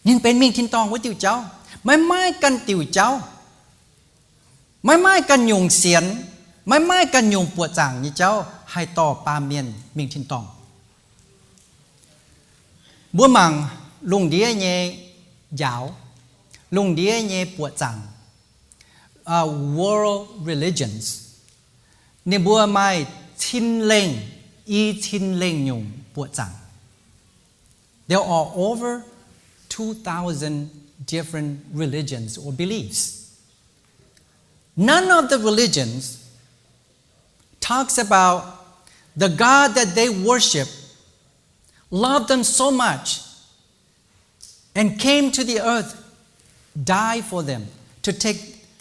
Ninh benx mingh tin-dorngh wuov diuh jauv. Maiv maaih ganh diuc jauv, maiv maaih ganh nyungc sienx, maiv maaih ganh nyungc buoqc zaangc nyei jauv haih dorh baamh mienh mingh tin-dorngh. Mbuo mangc lungh ndiev nyei njaaux, lungh ndiev nyei buoqc zaangc, world religions, ninh mbuo maaih cin lengh i cin lengh nyungc buoqc zaangc. There are over two thousand different religions or beliefs. None of the religions talks about the God that they worship loved them so much and came to the earth, died for them, to take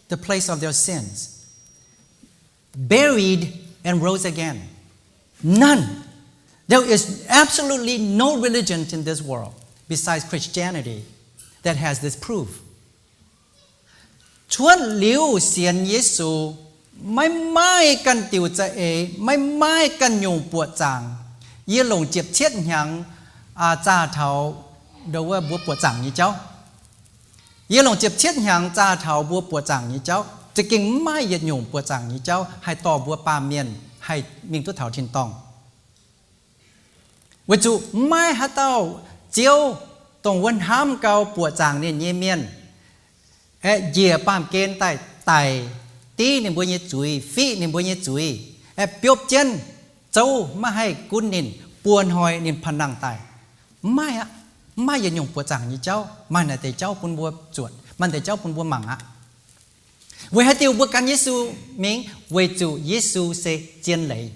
the place of their sins, buried and rose again. None. There is absolutely no religion in this world besides Christianity that has this proof. Cuotv liuz sienx Yesu, maiv maaih ganh diuc za'eix, maiv maaih ganh nyungc buoqc zaangc. Yie longc ziepc cietv hnyangx zaah taux ndau wuov mbuo buoqc zaangc nyei jauv. Yie longc ziepc cietv hnyangx zaah taux mbuo buoqc zaangc nyei jauv, za'gengh maiv maaih yietc nyungc buoqc zaangc nyei jauv haih dorh mbuo baamh mienh haih mingh duqv taux tin-dorngh. Weic zuqc maiv maaih haaix dauh Ziouv dongh wuov hnamv gau buoqc zaangc ninh nyei mienh, aeqv, njiec baamh gen daaih daic, div ninh mbuo nyei zuiz, fiqv ninh mbuo nyei zuiz, aeqv, biopv jienv, zouv maiv haih gunv ninh, buo hnoi ninh panh nangh daaih. Mv maaih aqv. Mv maaih yietc nyungc buoqc zaangc nyei jauv maaih naaic deix jauv bun mbuo zuotc, maaih deix jauv bun mbuo mangc aqv. Weic haaix diuc mbuo gan Yesu mingh? Weic zuqc Yesu se zien leiz.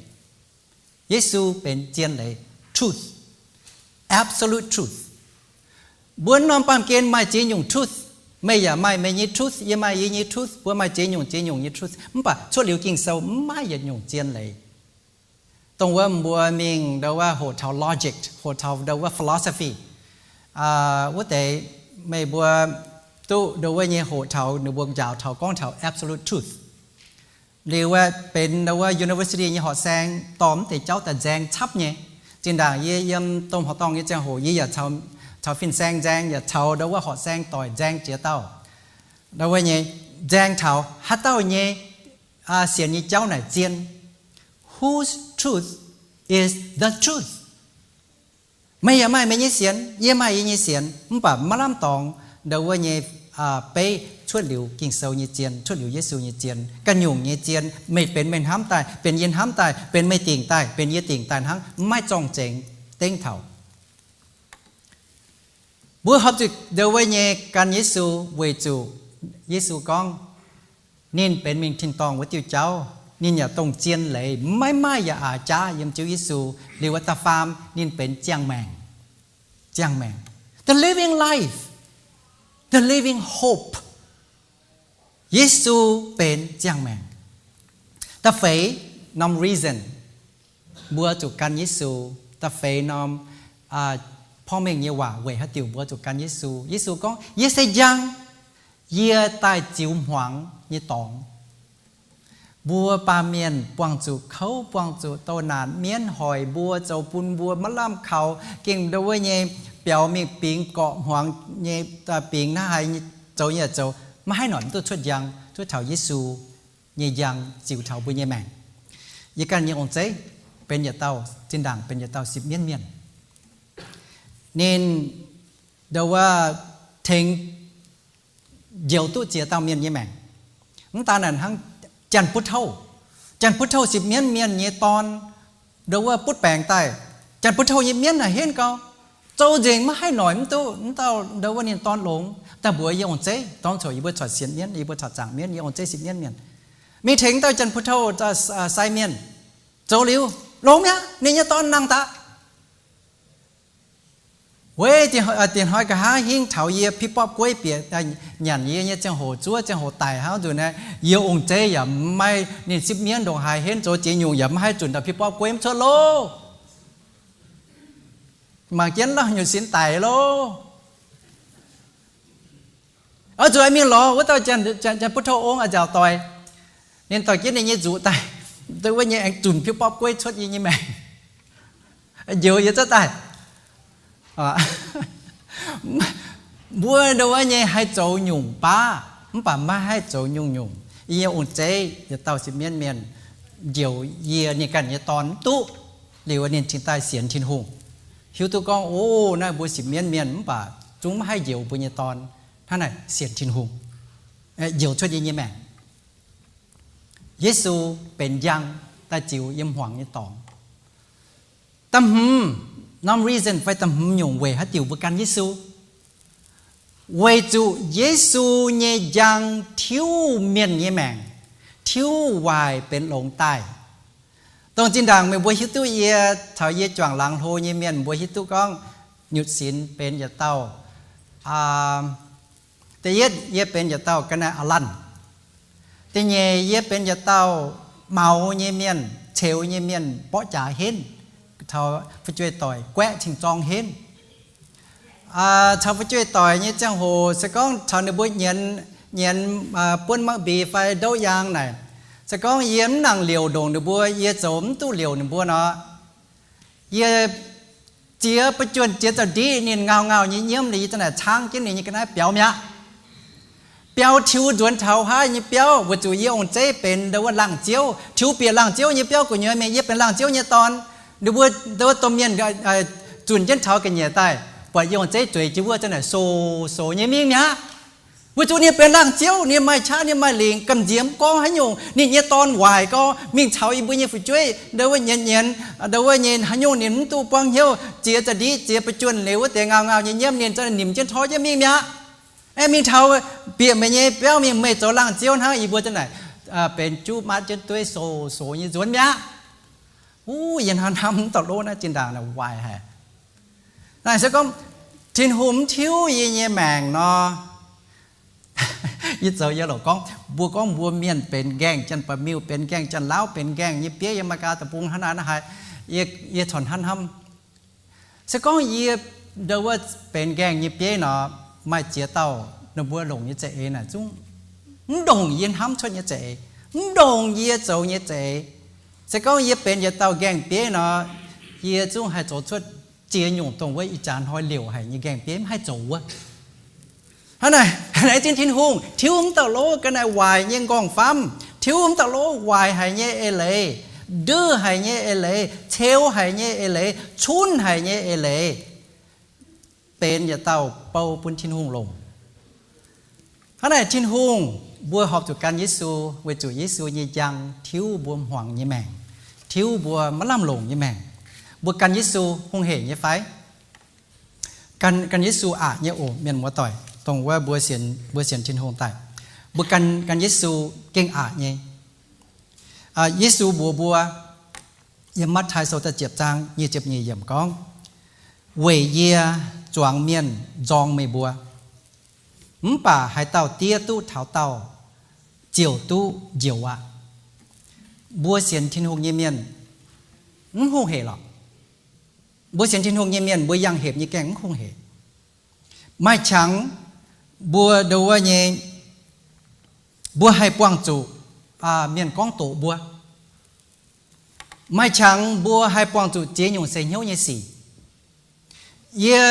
Yesu benx zien leiz, truth, absolute truth. Mbuo norm baamh gen maaih ziex nyungc truth. Meih yaac maaih meih nyei truth, yie maaih yie nyei truth, mbuo maaih ziex nyungc ziex nyungc nyei truth. Mv baac cuotv liuz Ging-Sou mv maaih yietc nyungc zien leiz. Dongh wuov mbuo mingh ndau wuov hoqc taux logic, hoqc taux ndau wuov philosophy, wuov deix meih mbuo duqv ndau wuov nyei hoqc taux ninh mbuo njaaux taux gorngv taux absolute truth. Liuz wuov benx ndau wuov university nyei horqc saeng dorh mv deix jauv daaih nzaeng capv nyei. Zinh ndaangc yie yiem domh horqc dorngh nyei ziangh hoc yie yaac caux fin-saeng nzaeng, yaac caux ndau wuov horqc saeng doic nzaeng jiex dauh. Ndau wuov nyei nzaeng taux haaix dauh nyei sienx nyei jauv naaic zien. Whose truth is the truth? Meih yaac maaih meih nyei sienx, yie maaih yie nyei sienx, mv baac maiv lamh dorngx ndau wuov nyei beiv cuotv liuz Ging-Sou nyei zien, cuotv liuz Yesu nyei zien. Ganh nyungc nyei zien, meih benx meih hnamv daaih, benx yie hnamv daaih, benx meih dingc daaih, benx yie dingc daaih hnangv, maiv zorng-zengx dengv taux. Mbuo horpc zuqc ndau wuov nyei gan Yesu weic zuqc Yesu gorngv ninh benx mingh tin-dorngh wuov diuh jauv. Ninh yaac dongh zien leiz, maiv maaih yaac aax jaav yiem Ziouv Yesu. Liuz wuov da'faam ninh benx ziangh maengc, ziangh maengc, the living life, the living hope. Yesu benx ziangh maengc. Da'feix norm reason mbuo zuqc gan Yesu, da'feix norm porv mengh nyei waac weic haaix diuc mbuo zuqc gan Yesu. Yesu gorngv, yie se njang, yie daaih ziux hmuangx nyei dorngx. Mbuo baamh mienh buangh zuqc kouv, buangh zuqc douz naanc, mienv hoic mbuo, zoux bun mbuo maiv lamh kaux, gengh ndau wuov nyei biaux mingh bingx gorqv hmuangx nyei, bingx naaiv haaix zoux nyei zoux, maiv haih noic mv duqv cuotv njang, cuotv taux Yesu nyei njang ziux taux mbuo nyei maengc. Yie ganh nyei ong-zeiv benx yietc dauh, zinh ndaangc benx yietc dauh sipv mienv mienh. Ninh ndau wuov tengx njoux duqv ziex dauh mienh nyei maengc. Mv daan naaic hnangv, Janx-Butv-Touv, Janx-Butv-Touv sipv mienv mienh nyei dorn ndau wuov butv baengc daaih, Janx-Butv-Touv nyei mienv naaic henv gau, zoux nzengc maiv haih noic mv duqv mv dauh ndau wuov ninh dorn longx. Daaih mbuox yie ong-zeiv, dorng coc yie mbuo corc sienx mienv, yie mbuo corc zaangc mienv, yie ong-zeiv sipv mienv mienh, mingh tengx dauh Janx-Butv-Touv sai mienh. Zoux liuz, longx mi'aqv, ninh nyei dorn nangh daaih. Weic diex hnoi nqa'haav hingv taux yie pipv borpv gueiv bieqc nyanc yie nyei ziangh hoc, zuov ziangh hoc daic hnangv nzunc naaiv, yie ong-zeiv yaac maiv, ninh sipv mienv ndongc haaix henv, zoux ziex nyungc yaac maiv haih zunc dauh pipv borpv gueiv mv cuotv loh. Mangc jienv lauh nyutc sinx daic loh. Oix zuqc mingh lorz wuov dauh Janx-Butv-Touv ong, a'nziaauc doic. Ninh dorh jienv ninh nyei nzuqc daaih, ndau wuov nyei aengx zunc pipv borpv gueiv cuotv yie nyei maengc, njoux yie cuotv daaih. Mbuo ndau wuov nyei haih zoux nyungc baav, mv baac maiv haih zoux nyungc-nyungc. Yie nyei ong-zeiv yietc dauh sipv mienv mienh njoux yie ninh ganh nyei dorn mv duqv. Liuz ninh cingx daaih sienx Tin-Hungh, hiuv duqv gorngv, o, naaiv mbuo sipv mienv mienh mv baac zungv maiv haih njoux mbuo nyei dorn. Hnangv naaic sienx Tin-Hungh, njoux cuotv yie nyei maengc. Yesu benx njang daaih ziux yiem hmuangx nyei dorngx. Da'hmz norm reason fai da'hmz nyungc weic haaix diuc mbuo gan Yesu? Weic zuqc Yesu nyei njang tiuv mienh nyei maengc, tiuv waaic benx longx daaih. Dongh zinh ndaangc meih mbuo hiuv duqv yie caux yie juangc laangz hlo nyei mienh, mbuo hiuv duqv gorngv nyutc sinx benx yietc dauh, da'yietv yie benx yietc dauh ga'naaiv a'lanh. Da'nyeic yie benx yietc dauh maux nyei mienh, ceux nyei mienh, mborqv jaax henv, caux fu'jueiv doic guaeqv cing-zorng henv. Caux fu'jueiv doic nyei ziangh hoc se gorngv caux ninh mbuo nyienz, nyienz buonv mangv mbix fai ndouv yaang naaic, se gorngv yie mv nangc liouc ndongc ninh mbuo, yie zoux mv duqv liouc ninh mbuo nor, yie ziex ba'juonh ziex zaux-ndiqv ninh ngauh ngauh nyei nyiemv liuz, yie za'naaic caangv jienv ninh nyei ga'naaiv biaux mi'aqv. Biaux tiux nzuonx taux haav nyei biauv, weic zuqc yie ong-zeiv benx ndau wuov laangh ziouv. Tiux bieqc laangh ziouv nyei biauv gu'nyuoz mingh, yie benx laangh ziouv nyei dorn. Ninh mbuo ndau wuov domh mienh zunc jienv taux ga'nyiec daaih, buatc yie ong-zeiv zueiz jienv wuov za'naaic sox-sox nyei mingh mi'aqv. Weic zuqc ninh benx laangh ziouv, ninh maaih qaqv, ninh maaih lingc, gamh nziex mv gorngv haaix nyungc, ninh nyei dorn waaic gau, mingh caux yie mbuo nyei fu'jueiv ndau wuov nyienz nyienz, ndau wuov nyei haaix nyungc ninh mv duqv buangv hnyouv, ziex zaux-ndiqv ziex ba'juonh liuz wuov deix ngauh ngauh nyei nyiemv, ninh za'naaic nimc jienv tor jienv mingh mi'aqv. Aengx mingh taux bieqc meih nyei biauv mingh, meih zoux laangh ziouv hnangv, yie mbuo za'naaic benx juv maatv jienv dueiv sox-sox nyei nzuonx mi'aqv. Wuov, yie hnamv hnamv mv dauh lov naaiv zinh ndaangc naaic waaic haic. Naaic se gorngv Tin-Hungh mv tiuv yie nyei maengc nor, yie zoux yie loc gorngv, mbuo gorngv mbuo mienh benx nqaengh Janx-Baeqc-Miuh, benx nqaengh Janx-Lauv, benx nqaengh nyei bieiv yiem America deic-bung hnangv naaic, naaiv haic, yie corc hnamv hnamv. Se gorngv yie ndau wuov benx nqaengh nyei bieiv nor, maaih ziex dauh ninh mbuo longc nyei za'eix naaic zungv mv ndongc yie hnamv cuotv nyei za'eix, mv ndongc yie zoux nyei za'eix. Se gorngv yie benx yietc dauh nqaengh bieiv nor, yie zungv haih zoux cuotv ziex nyungc dongh wuov ih jaax hnoi liouc haic nyei nqaengh bieiv mv haih zoux wuov. Hnangv naaic, laengz zingh Tin-Hungh tiuv mv dauh lov ga'naaiv waaic nyei nqorngv-famv, tiuv mv dauh lov waaic haic nyei eix leiz, nduov haic nyei eix leiz, ceux haic nyei eix leiz, cunv haic nyei eix leiz. benx yietc dauh bou bun Tin-Hungh longc. Hnangv naaic Tin-Hungh, mbuo horpc zuqc gan Yesu weic zuqc Yesu nyei njang tiuv mbuo hmuangx nyei maengc, tiuv mbuo maiv lamh longc nyei maengc. Mbuo gan Yesu hungh hec nyei fai? Gan, gan Yesu aqc nyei oc, mienh muoz-doic, dongh wuov mbuo sienx, mbuo sienx Tin-Hungh daaih, mbuo gan, gan Yesu gengh aqc nyei. Yesu mbuox mbuo, yiem Matv^tai Sou da'ziepc zaang nyic ziepc nyeic yiemc gorngv, weic yie zuangx mienh nzorng meih mbuo, mv baac haaix dauh diev duqv taux daauh ziouc duqv njoux aqv. Mbuo sienx Tin-Hungh nyei mienh mv hungh hec lorqc. Mbuo sienx Tin-Hungh nyei mienh mbuo yangh hepc nyei gaengh mv hungh hec. Maaih qangx mbuo ndo wuov nyei, mbuo haih buangh zuqc mienh gorngv doqc mbuo. Maaih qangx mbuo haih buangh zuqc ziex nyungc seix hnyouv nyei sic. Yie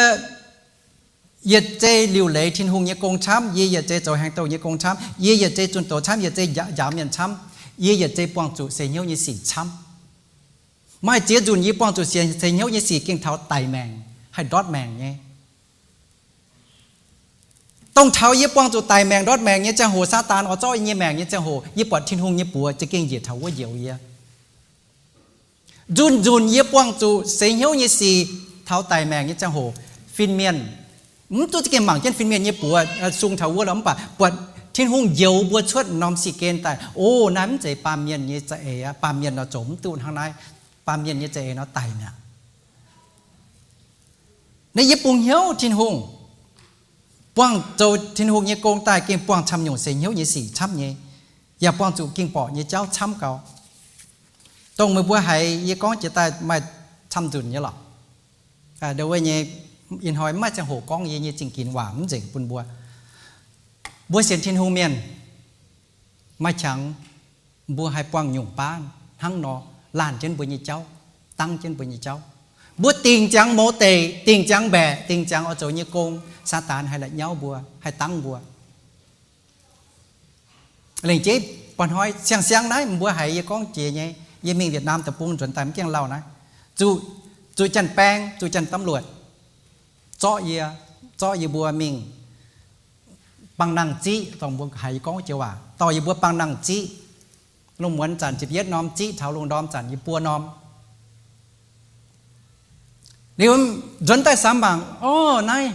yietc zei liuc leiz Tin-Hungh nyei gong camv, yie yietc zei zoux haaix dauh nyei gong camv, yie yietc zei zunh doz camv, yietc zei njaaux mienh camv, yie yietc zei buangh zuqc seix hnyouv nyei sic camv. Maaih ziex nzunc yie buangh zuqc seix hnyouv nyei sic gengh taux daic maengc, haih ndortv maengc nyei. Dongh taux yie buangh zuqc daic maengc ndortv maengc nyei ziangh hoc, Saadaan oix zorqv yie nyei maengc nyei ziangh hoc, yie buatc Tin-Hungh nyei buoz za'gengh njiec taux wuov njoux yie. Nzunc nzunc yie buangh zuqc seix hnyouv nyei sic taux daic maengc nyei ziangh hoc, fin-mienh mv duqv za'gengh mangc jienv fin-mienh nyei buoz sung taux wuov lorqc, mv baac buatc Tin-Hungh njoux mbuo cuotv norm sic gen daaih, o, naaiv mv zeiz baamh mienh nyei za'eix aqv. Baamh mienh nor zoux mv duqv hnangv naaiv. Baamh mienh nyei za'eix nor daic mi'aqv. Naaiv yie bungx hnyouv Tin-Hungh, buangh zoux Tin-Hungh nyei gong daaih gengh buangh camv nyungc seix hnyouv nyei sic camv nyei, yaac buangh zuqc ging-borqc nyei jauv camv gau. Dongh meih mbuo haiz yie gorngv jiex daaih maaih camv nzunc nyei lorqc. Ndo wuov nyei, ih hnoi mv maaih ziangh hoc gorngv yie nyei zingh ginx waac mv nzengc bun mbuo. Mbuo sienx Tin-Hungh mienh, maaih qangx mbuo haih buangh nyungc baav hnangv nor laanh jienv mbuo nyei jauv, dangv jienv mbuo nyei jauv. Mbuo dingc ziangx mouz deic, dingc ziangx mbaeqc, dingc ziangx oix zoux nyei gong, Saadaan haih la'nyauv mbuo, haih dangv mbuo. Lengc jeiv mba'hnoi siang-siang naaiv mbuo haiz yie gorngv jiex nyei, yie mingh Vietnam deic-bung nzuonx daaih mv gaengh lauh naaiv, zuqc, zuqc janx-baeng, zuqc janx-domluotc zorqv yie, zorqv yie mbuo mingh bang nangh ziqv. Dongh mbuo haiz yie gorngv jiex waac, dorh yie mbuo bang nangh ziqv. Lungh muonz zanc ziepc yietv norm ziqv, taux lungh ndorm zanc yie buo norm. Liuz nzuonx daaih samx mangc, o, naaiv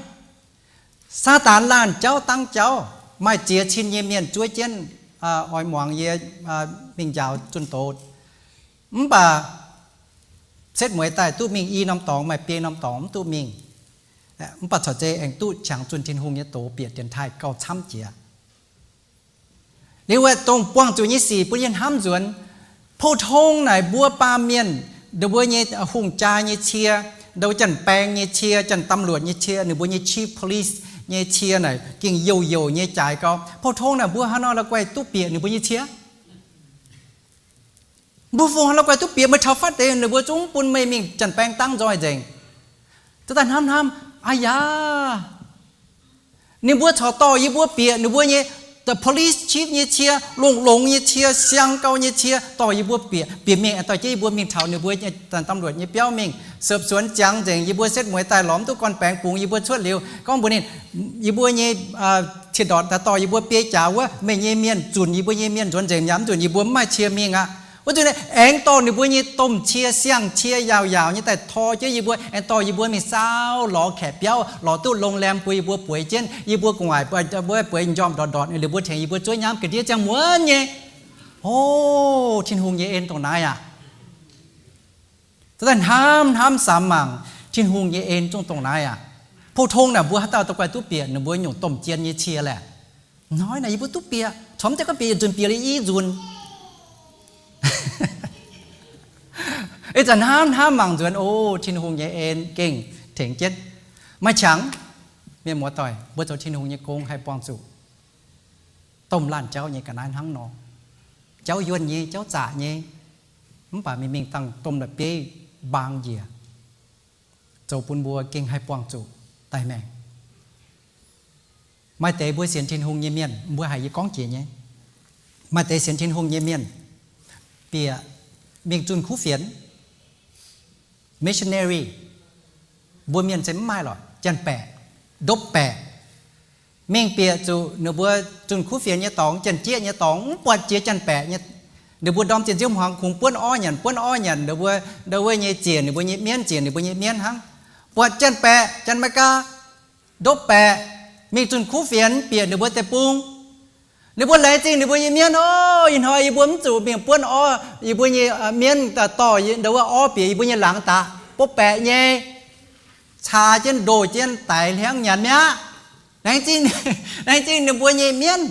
Saadaan laanh jauv dangv jauv, maaih ziex cin nyei mienh zuov jienv oix muangx yie mingh njaaux zunh doz. Mv baac setv mueiz daaih duqv mingh i norm dorngx, maaih biei norm dorngx mv duqv mingh. Mv baac corc zeiz aengx duqv qangx zunh Tin-Hungh nyei doz bieqc dienx taaih gauh camv jiex. Liuz aeqv, dongh buangh zuqc nyei sic bun yie hnamv nzuonx. Pou-tong naaic mbuo baamh mienh, ndau mbuo nyei hungh jaa nyei cie, ndau janx-baeng nyei cie, janx-domluotc nyei cie, ninh mbuo nyei chief police nyei cie naaic gengh youh youh nyei jaaix gau. Pou-tong naaic mbuo hnangv nor la'guaih duqv bieqc ninh mbuo nyei cie? Mbuo fungc hnangv la'guaih duqv bieqc? Meih taux fatv deix ninh mbuo zungv bun meih mingh janx-baeng dangv nzoih nzengc. Da'daaih hnamv hnamv, aa yaa, ninh mbuo corc dorh yie mbuo bieqc ninh mbuo nyei police chief nyei cie, longx-longx nyei cie, siang gau nyei cie, dorh yie mbuo bieqc. Bieqc mingh aengx dorh jienv yie mbuo mingh taux ninh mbuo nyei ตำรวจ nyei biauv mingh สืบสวน ziangx nzengc. Yie mbuo setv mueiz daaih lorz mv duqv gorn-baengx bungx yie mbuo cuotv liuz, gorngv mbuox ninh, yie mbuo nyei cin-ndortc daaih dorh yie mbuo biei jaax wuov, meih nyei mienh zunc yie mbuo nyei mienh nzuonx nzengc, yaac mv zunc yie mbuo mv maaih cie mingh aqv. Wuov zanc naaic aengx dorh ninh mbuo nyei domh cie siang-cie yaauc-yaauc nyei daaih tor jienv yie mbuo, aengx dorh yie mbuo mingh saauv lorz kaeqv biauv, lorz duqv โรงแรม bun yie mbuo bueix jienv. Yie mbuo gu'nguaaic mbuo bueix njormh ndortc ndortc liuz, mbuo tengx yie mbuo zuov nyaamv ga'ndiev ziangh muonz nyei. O, Tin-Hungh nyei en dongh naaiv aac. Da'daaih hnamv hnamv samx mangc, Tin-Hungh nyei en zungv dongh naaiv aac. Pou-tong naaic mbuo haaix dauh da'guaih duqv bieqc ninh mbuo nyungc domh jien nyei cie laeh? Hnoi naaic yie mbuo duqv bieqc, corc mv deix gorngv bieqc yietc nzunc, bieqc liuz i nzunc. Ih zanc hnamv hnamv mangc nzuonx, o, Tin-Hungh nyei en gengh tengx jienv. Maaih qangx, mienh muoz-doic, mbuo zoux Tin-Hungh nyei gong haih buangh zuqc domh laanh jauv nyei ga'naaiv hnangv nor. Jauv yuonh nyei, jauv zaqc nyei, mv baac mingh mingh dangh domh la'bieiv mbaang njiec, zoux bun mbuo gengh haih buangh zuqc daic maengc. Maaih deix mbuo sienx Tin-Hungh nyei mienh, mbuo haiz yie gorngv jiex nyei, maaih deix sienx Tin-Hungh nyei mienh bieqc mingh zunh kuv fienx, missionary, mbuo mienh se mv maaih lorqc, janx-baeqc. ndopv baeqc, mingh bieqc zuqc ninh mbuo zunh kuv fienx nyei dorngx, janx-jieqv nyei dorngx, mv buatc jiex janx-baeqc nyei. Ninh mbuo ndorm zinh nziouv hmuangx kungx buonv orv nyanc, buonv orv nyanc, ninh mbuo, ndau wuov nyei ziec ninh mbuo nyei mienv, ziec ninh mbuo nyei mienv hnangv. Buatc janx-baeqc, janx-Meigaa, ndopv baeqc, mingh zunh kuv fienx bieqc ninh mbuo deic-bung. Ninh mbuo laengz zingh ninh mbuo nyei mienv, O, ih hnoi yie mbuo mv zuqc mingh buonv orv, yie mbuo nyei mienv dorh ndau wuov orv bieqc yie mbuo nyei laangz daqc, bopv baeqc nyei, caa jienv ndoh jienv daix hliangv nyanc mi'aqv. Laengz zingh, laengz zingh ninh mbuo nyei mienv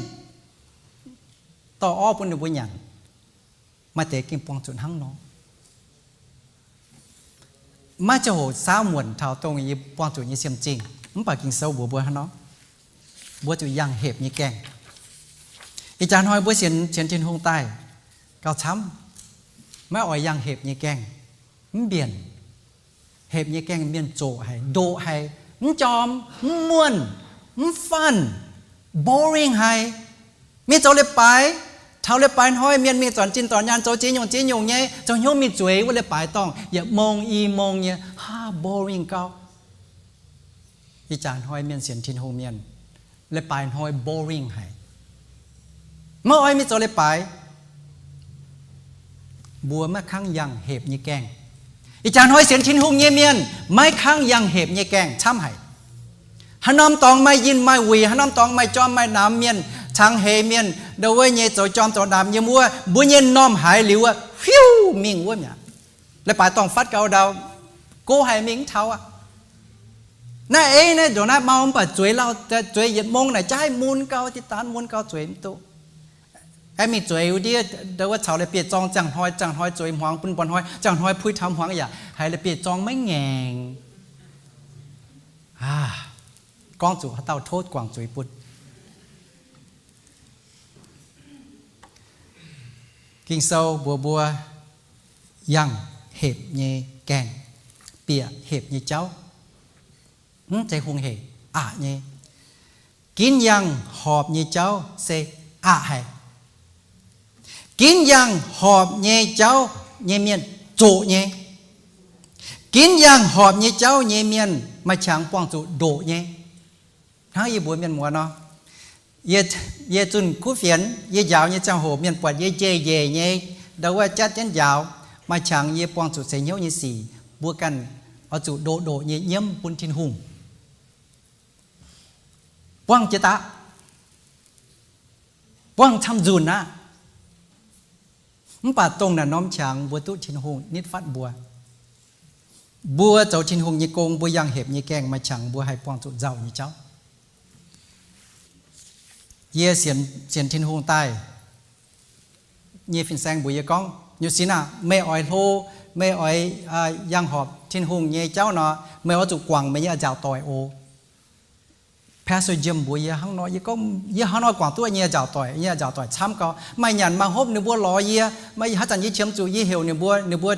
dorh orv bun ninh mbuo nyanc. Maaih deix gengh buangh zuqc hnangv nor. Maiv ziangh hoc saauv muonc taux dongh yie buangh zuqc nyei siemv-zingh, mv baac Ging-Sou mbuox mbuo hnangv nor, mbuo zuqc yangh hepc nyei gaengh. Ih jaax hnoi mbuo sienx, sienx Tin-Hungh daaih gauh camv, maiv oix yangh hepc nyei gaengh, mv mbienc. Hepc nyei gaengh mienh zoqc haic, ndoqc haic, mv jorm, mv muonh, mv fanh, boring haic. Mingh zoux leiz-baaix, taux leiz-baaix hnoi mienh mingh zornc zinh zornc nyaanh zoux ziex nyungc ziex nyungc nyei, zoux hnyouv mingh zueiz wuov leiz-baaix dorngh yietc mong i mong nyei, haa, boring gauh. Ih jaax hnoi mienh sienx Tin-Hungh mienh, leiz-baaix hnoi boring haic, maiv oix mingh zoux leiz-baaix. Mbuo maiv kangv yangh hepc nyei gaengh. Ih jaax hnoi sienx Tin-Hungh nyei mienh maiv kangv yangh hepc nyei gaengh, camv haic. Haaix norm dorngx maaih yinh maaih wuic, haaix norm dorngx maaih jorm maaih namx, mienh cangx heix, mienh ndau wuov nyei zoux jorm zoux namx nyei wuov, mbuo nyei m'normh haiz liuz wuov, hiuv, mingh wuov mi'aqv. Leiz-baaix dorngh fatv gau ndau, go haic, mingh mv taux aqv. Naaiv eix naaiv ndongc naaiv mau mv baac zueiz lauh, zueiz yietc mong naaic jaaix mun gau, diqc daanv mun gau, zueiz mv duqv. Aengx mingh zueiz wuov ndiev ndau wuov caux la'bieiv-zorng, ziangh hnoi, ziangh hnoi zueiz hmuangx bun mba'hnoi, ziangh hnoi puix taux hmuangx yaac haiz la'bieiv-zorng maiv ngaengc. Gorngv zuqc haaix dauh tov guangc zuiz bun. Ging-Sou mbuox mbuo yangh hepc nyei gaengh, bieqc hepc nyei jauv. Mv zeiz hungh hec, aqc nyei. Ginv yangh horpc nyei jauv se aqc haic. Ginv yangh horpc nyei jauv nyei mienh zoqc nyei. Ginv yangh horpc nyei jauv nyei mienh maaih qangx buangh zuqc ndoqc nyei. Hnangv yie mbuox mienh muoz nor, yie, yie zunh kuv fienx, yie njaaux nyei ziangh hoc mienh buatc yie njeic-njeic nyei, ndau wuov jatv jienv njaaux, maaih qangx yie buangh zuqc seix hnyouv nyei sic, mbuo ganh oix zuqc ndoqc ndoqc nyei nyiemv bun Tin-Hungh. Buangh jiex daaih, buangh camv-nzunc aqv. Mv baac dongh naaic norm qangx mbuo duqv Tin-Hungh nitv fatv mbuo. Mbuo zoux Tin-Hungh nyei gong, mbuo yangh hepc nyei gaengh maaih qangx mbuo haih buangh zuqc nzauh nyei jauv. Yie sienx, sienx Tin-Hungh daaih nyei fin-saeng mbuox yie gorngv, Nyutc Sin aah, meih oix hlo, meih oix yangh horpc Tin-Hungh nyei jauv nor, meih oix zuqc guangc meih nyei a'nziaauc doic oc. Pastor Jim mbuox yie hnangv nor, yie gorngv, yie hnangv nor guangc duqv nyei a'nziaauc doic, nyei a'nziaauc doic camv gau. Maaih nyanc maaih hopv ninh mbuo lorz yie, maaih haaix zanc yie qiemx zuqc yie heuc ninh mbuo, ninh mbuo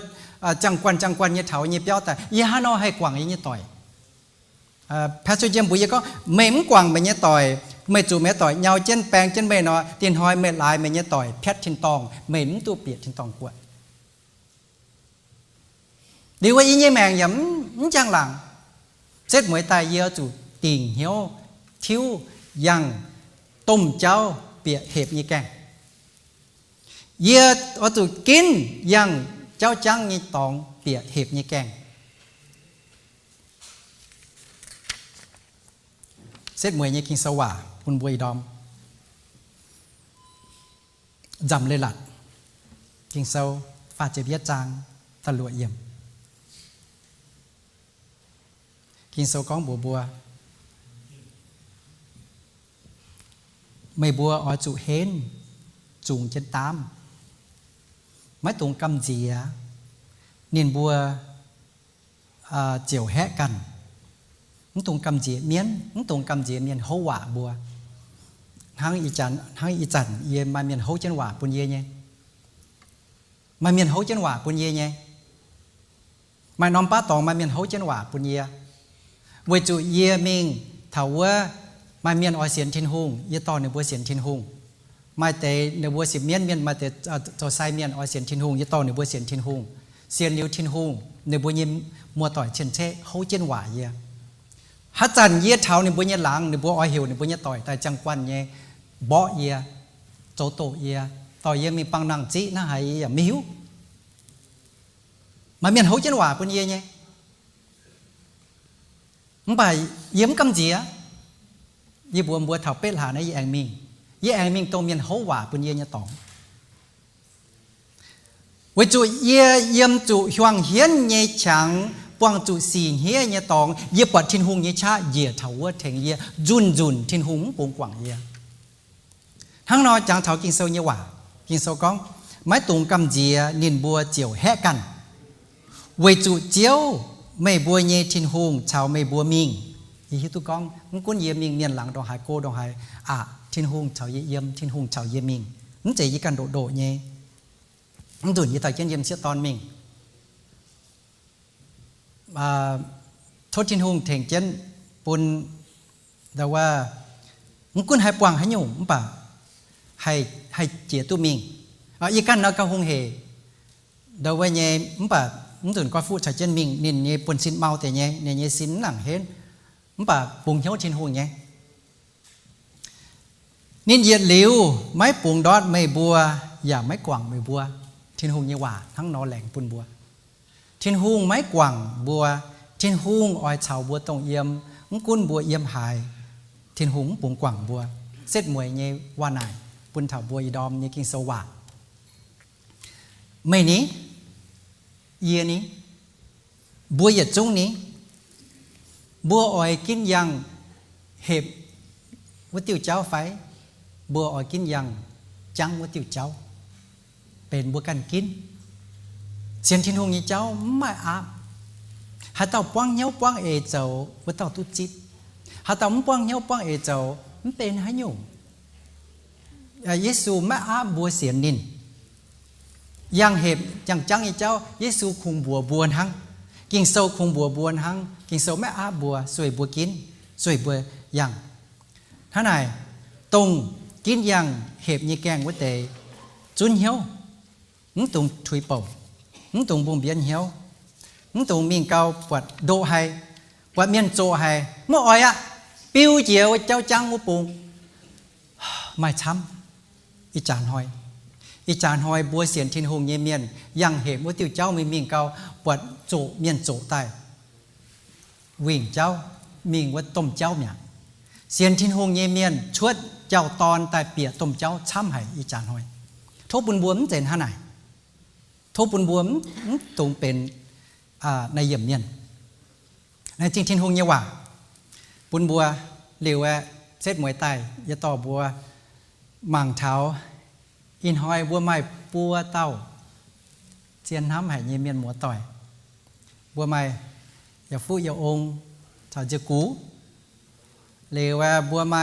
ziangh guanh ziangh guanh nyei taux nyei biauv daaih, yie hnangv nor haih guangc yie nyei doic. Pastor Jim mbuox yie gorngv, meih mv guangc meih nyei doic, meih zuqc meih nyei doic nyau jienv baeng jienv meih nor, dinh hnoi meih laaix meih nyei doic piatv tin-dorngh, meih mv duqv bieqc tin-dorngh buatc. Liuz wuov yie nyei maengc yaac mv njang-laangc. Setv mueiz daaih yie oix zuqc dingc hnyouv tiuv yangh domh jauv bieqc hepc nyei gaengh. Yie oix zuqc ginv yangh jauv jangv nyei dorngx bieqc hepc nyei gaengh. Setv mueiz nyei Ging-Sou waac bun mbuo ih ndorm. Nzamc Leiz-Latc, Ging-Sou faah ziepc yietv zaang, da'luoqc yiemc. Ging-Sou gorngv mbuox mbuo, meih mbuo oix zuqc henv zungx jienv daamv, maiv dungx gamh nziex ninh mbuo ziouc haeqv ganh. Mv dungx gamh nziex mienv, mv dungx gamh nziex mienh houv waac mbuo. Hnangv ih zanc, hnangv ih zanc yie maaih mienh houv jienv waac bun yie nyei. Maaih mienh houv jienv waac bun yie nyei. Maaih norm baav dorngx maaih mienh houv jienv waac bun yie. Weic zuqc yie mingh taux wuov, maaih mienh oix sienx Tin-Hungh, yie dorh ninh mbuo sienx Tin-Hungh. Maaih deix ninh mbuo sipv mienv mienh, maaih deix zoux sai mienh oix sienx Tin-Hungh, yie dorh ninh mbuo sienx Tin-Hungh. Sienx liuz Tin-Hungh, ninh mbuo nyei muoz-doic cien-ceqv houv jienv waac yie. Haaix zanc yie taux ninh mbuo nyei laangz, ninh mbuo oix heuc ninh mbuo nyei doic daaih ziangh guanh nyei mborqv yie, zoux doqc yie, dorh yie mingh bangc nangh ziqv hnangv haaix yie yaac maiv hiuv. Maaih mienh houv jienv waac bun yie nyei. Mv baac yie mv gamh nziex. Yie mbuox mbuo taux betv hlaax naaiv yie aengx mingh. Yie aengx mingh dongh mienh houv waac bun yie nyei dorngx. Weic zuqc yie yiem zuqc hiuang hienv nyei qangx, buangh zuqc sic hniev nyei dorngx, yie buatc Tin-Hungh nyei qaqv njiec taux wuov tengx yie, nzunc nzunc Tin-Hungh mv bungx guangc yie. Hnangv nor jangx taux Ging-Sou nyei waac. Ging-Sou gorngv, maiv dungx gamh nziex ninh mbuo ziouc haeqv ganh, weic zuqc Ziouv, meih mbuo nyei Tin-Hungh caux meih mbuo mingh. Yie hiuv duqv gorngv mv gunv yie mingh mienh laangz ndongc haaix go ndongc haaix aqc, Tin-Hungh caux yie yiem, Tin-Hungh caux yie mingh. Mv zeiz yie ganh ndoqc ndoqc nyei. Mv nzunc yie daaih jienv yiem sieqv dorn mingh. Tov Tin-Hungh tengx jienv bun, ndau wuov, mv gunv haih buangh haaix nyungc mv baac haih jiex duqv mingh. Yie ganh nor gauh hungh hec ndau wuov nyei, mv baac mv nzunc goiv fuqv caux jienv mingh, ninh nyei buonv-sin mau deix nyei, ninh nyei sin mv nangc henv, mv baac bungx hnyouv Tin-Hungh nyei. Ninh yietc liuz maiv bungx ndortv meih mbuo yaac maiv guangc meih mbuo. Tin-Hungh nyei waac hnangv nor laengz bun mbuo. Tin-Hungh maiv guangc mbuo. Tin-Hungh oix caux mbuo dongh yiem, mv gunv mbuo yiem haaix, Tin-Hungh mv bungx guangc mbuo. Setv mueiz nyei waac naaic bun taux mbuo ih ndorm nyei Ging-Sou waac. Meih ni? Yie ni? Mbuo yietc zungv ni? Mbuo oix ginv yangh hepc wuov diuh jauv fai mbuo oix ginv yangh jangv wuov diuh jauv? Benx mbuo ganh ginv. Sienx Tin-Hungh nyei jauv mv maaih aapv. Haaix dauh buangv hnyouv buangv eix zoux, wuov dauh duqv zipv. Haaix dauh mv buangv hnyouv buangv eix zoux, mv benx haaix nyungc. Yesu maiv aapv mbuo sienx ninh. Yangh hepc yangh jangv nyei jauv, Yesu kungx mbuox mbuo hnangv. Ging-Sou kungx mbuox mbuo hnangv. Ging-Sou maiv aapv mbuo, sueih mbuo ginv, sueih mbuo yangh. Hnangv naaic, dongh ginv yangh hepc nyei gaengh wuov deix zunv hnyouv, mv dungx tuix bouc, mv dungx mbungh mbienv hnyouv, mv dungx mingh gau buatc ndoqv haic, buatc mienh zoqc haic, mv oix aqv, biu jiex wuov jauv jangv wuov bung. Maaih camv. Ih jaax hnoi, ih jaax hnoi mbuo sienx Tin-Hungh nyei mienh yangh hepc wuov diuh jauv mingh, mingh gau, buatc zoqc mienh zoqc daaih wingc jauv, mingh wuov domh jauv mi'aqv. Sienx Tin-Hungh nyei mienh cuotv jauv-dorn daaih bieqc domh jauv camv haic ih jaax hnoi. Tov bun mbuo mv zeiz hnangv naaic. Tov bun mbuo mv dungx benx naaiv yiemc mienh. Naaiv zingh Tin-Hungh nyei waac bun mbuo. Liuz aeqv, setv mueiz daaih yie dorh mbuo mangc taux ih hnoi mbuo maaih buo dauh zien hnamv haic nyei mienh muoz-doic. Mbuo maaih yietc fuqv yietc ong caux nziouv gux. Liuz aeqv, mbuo maaih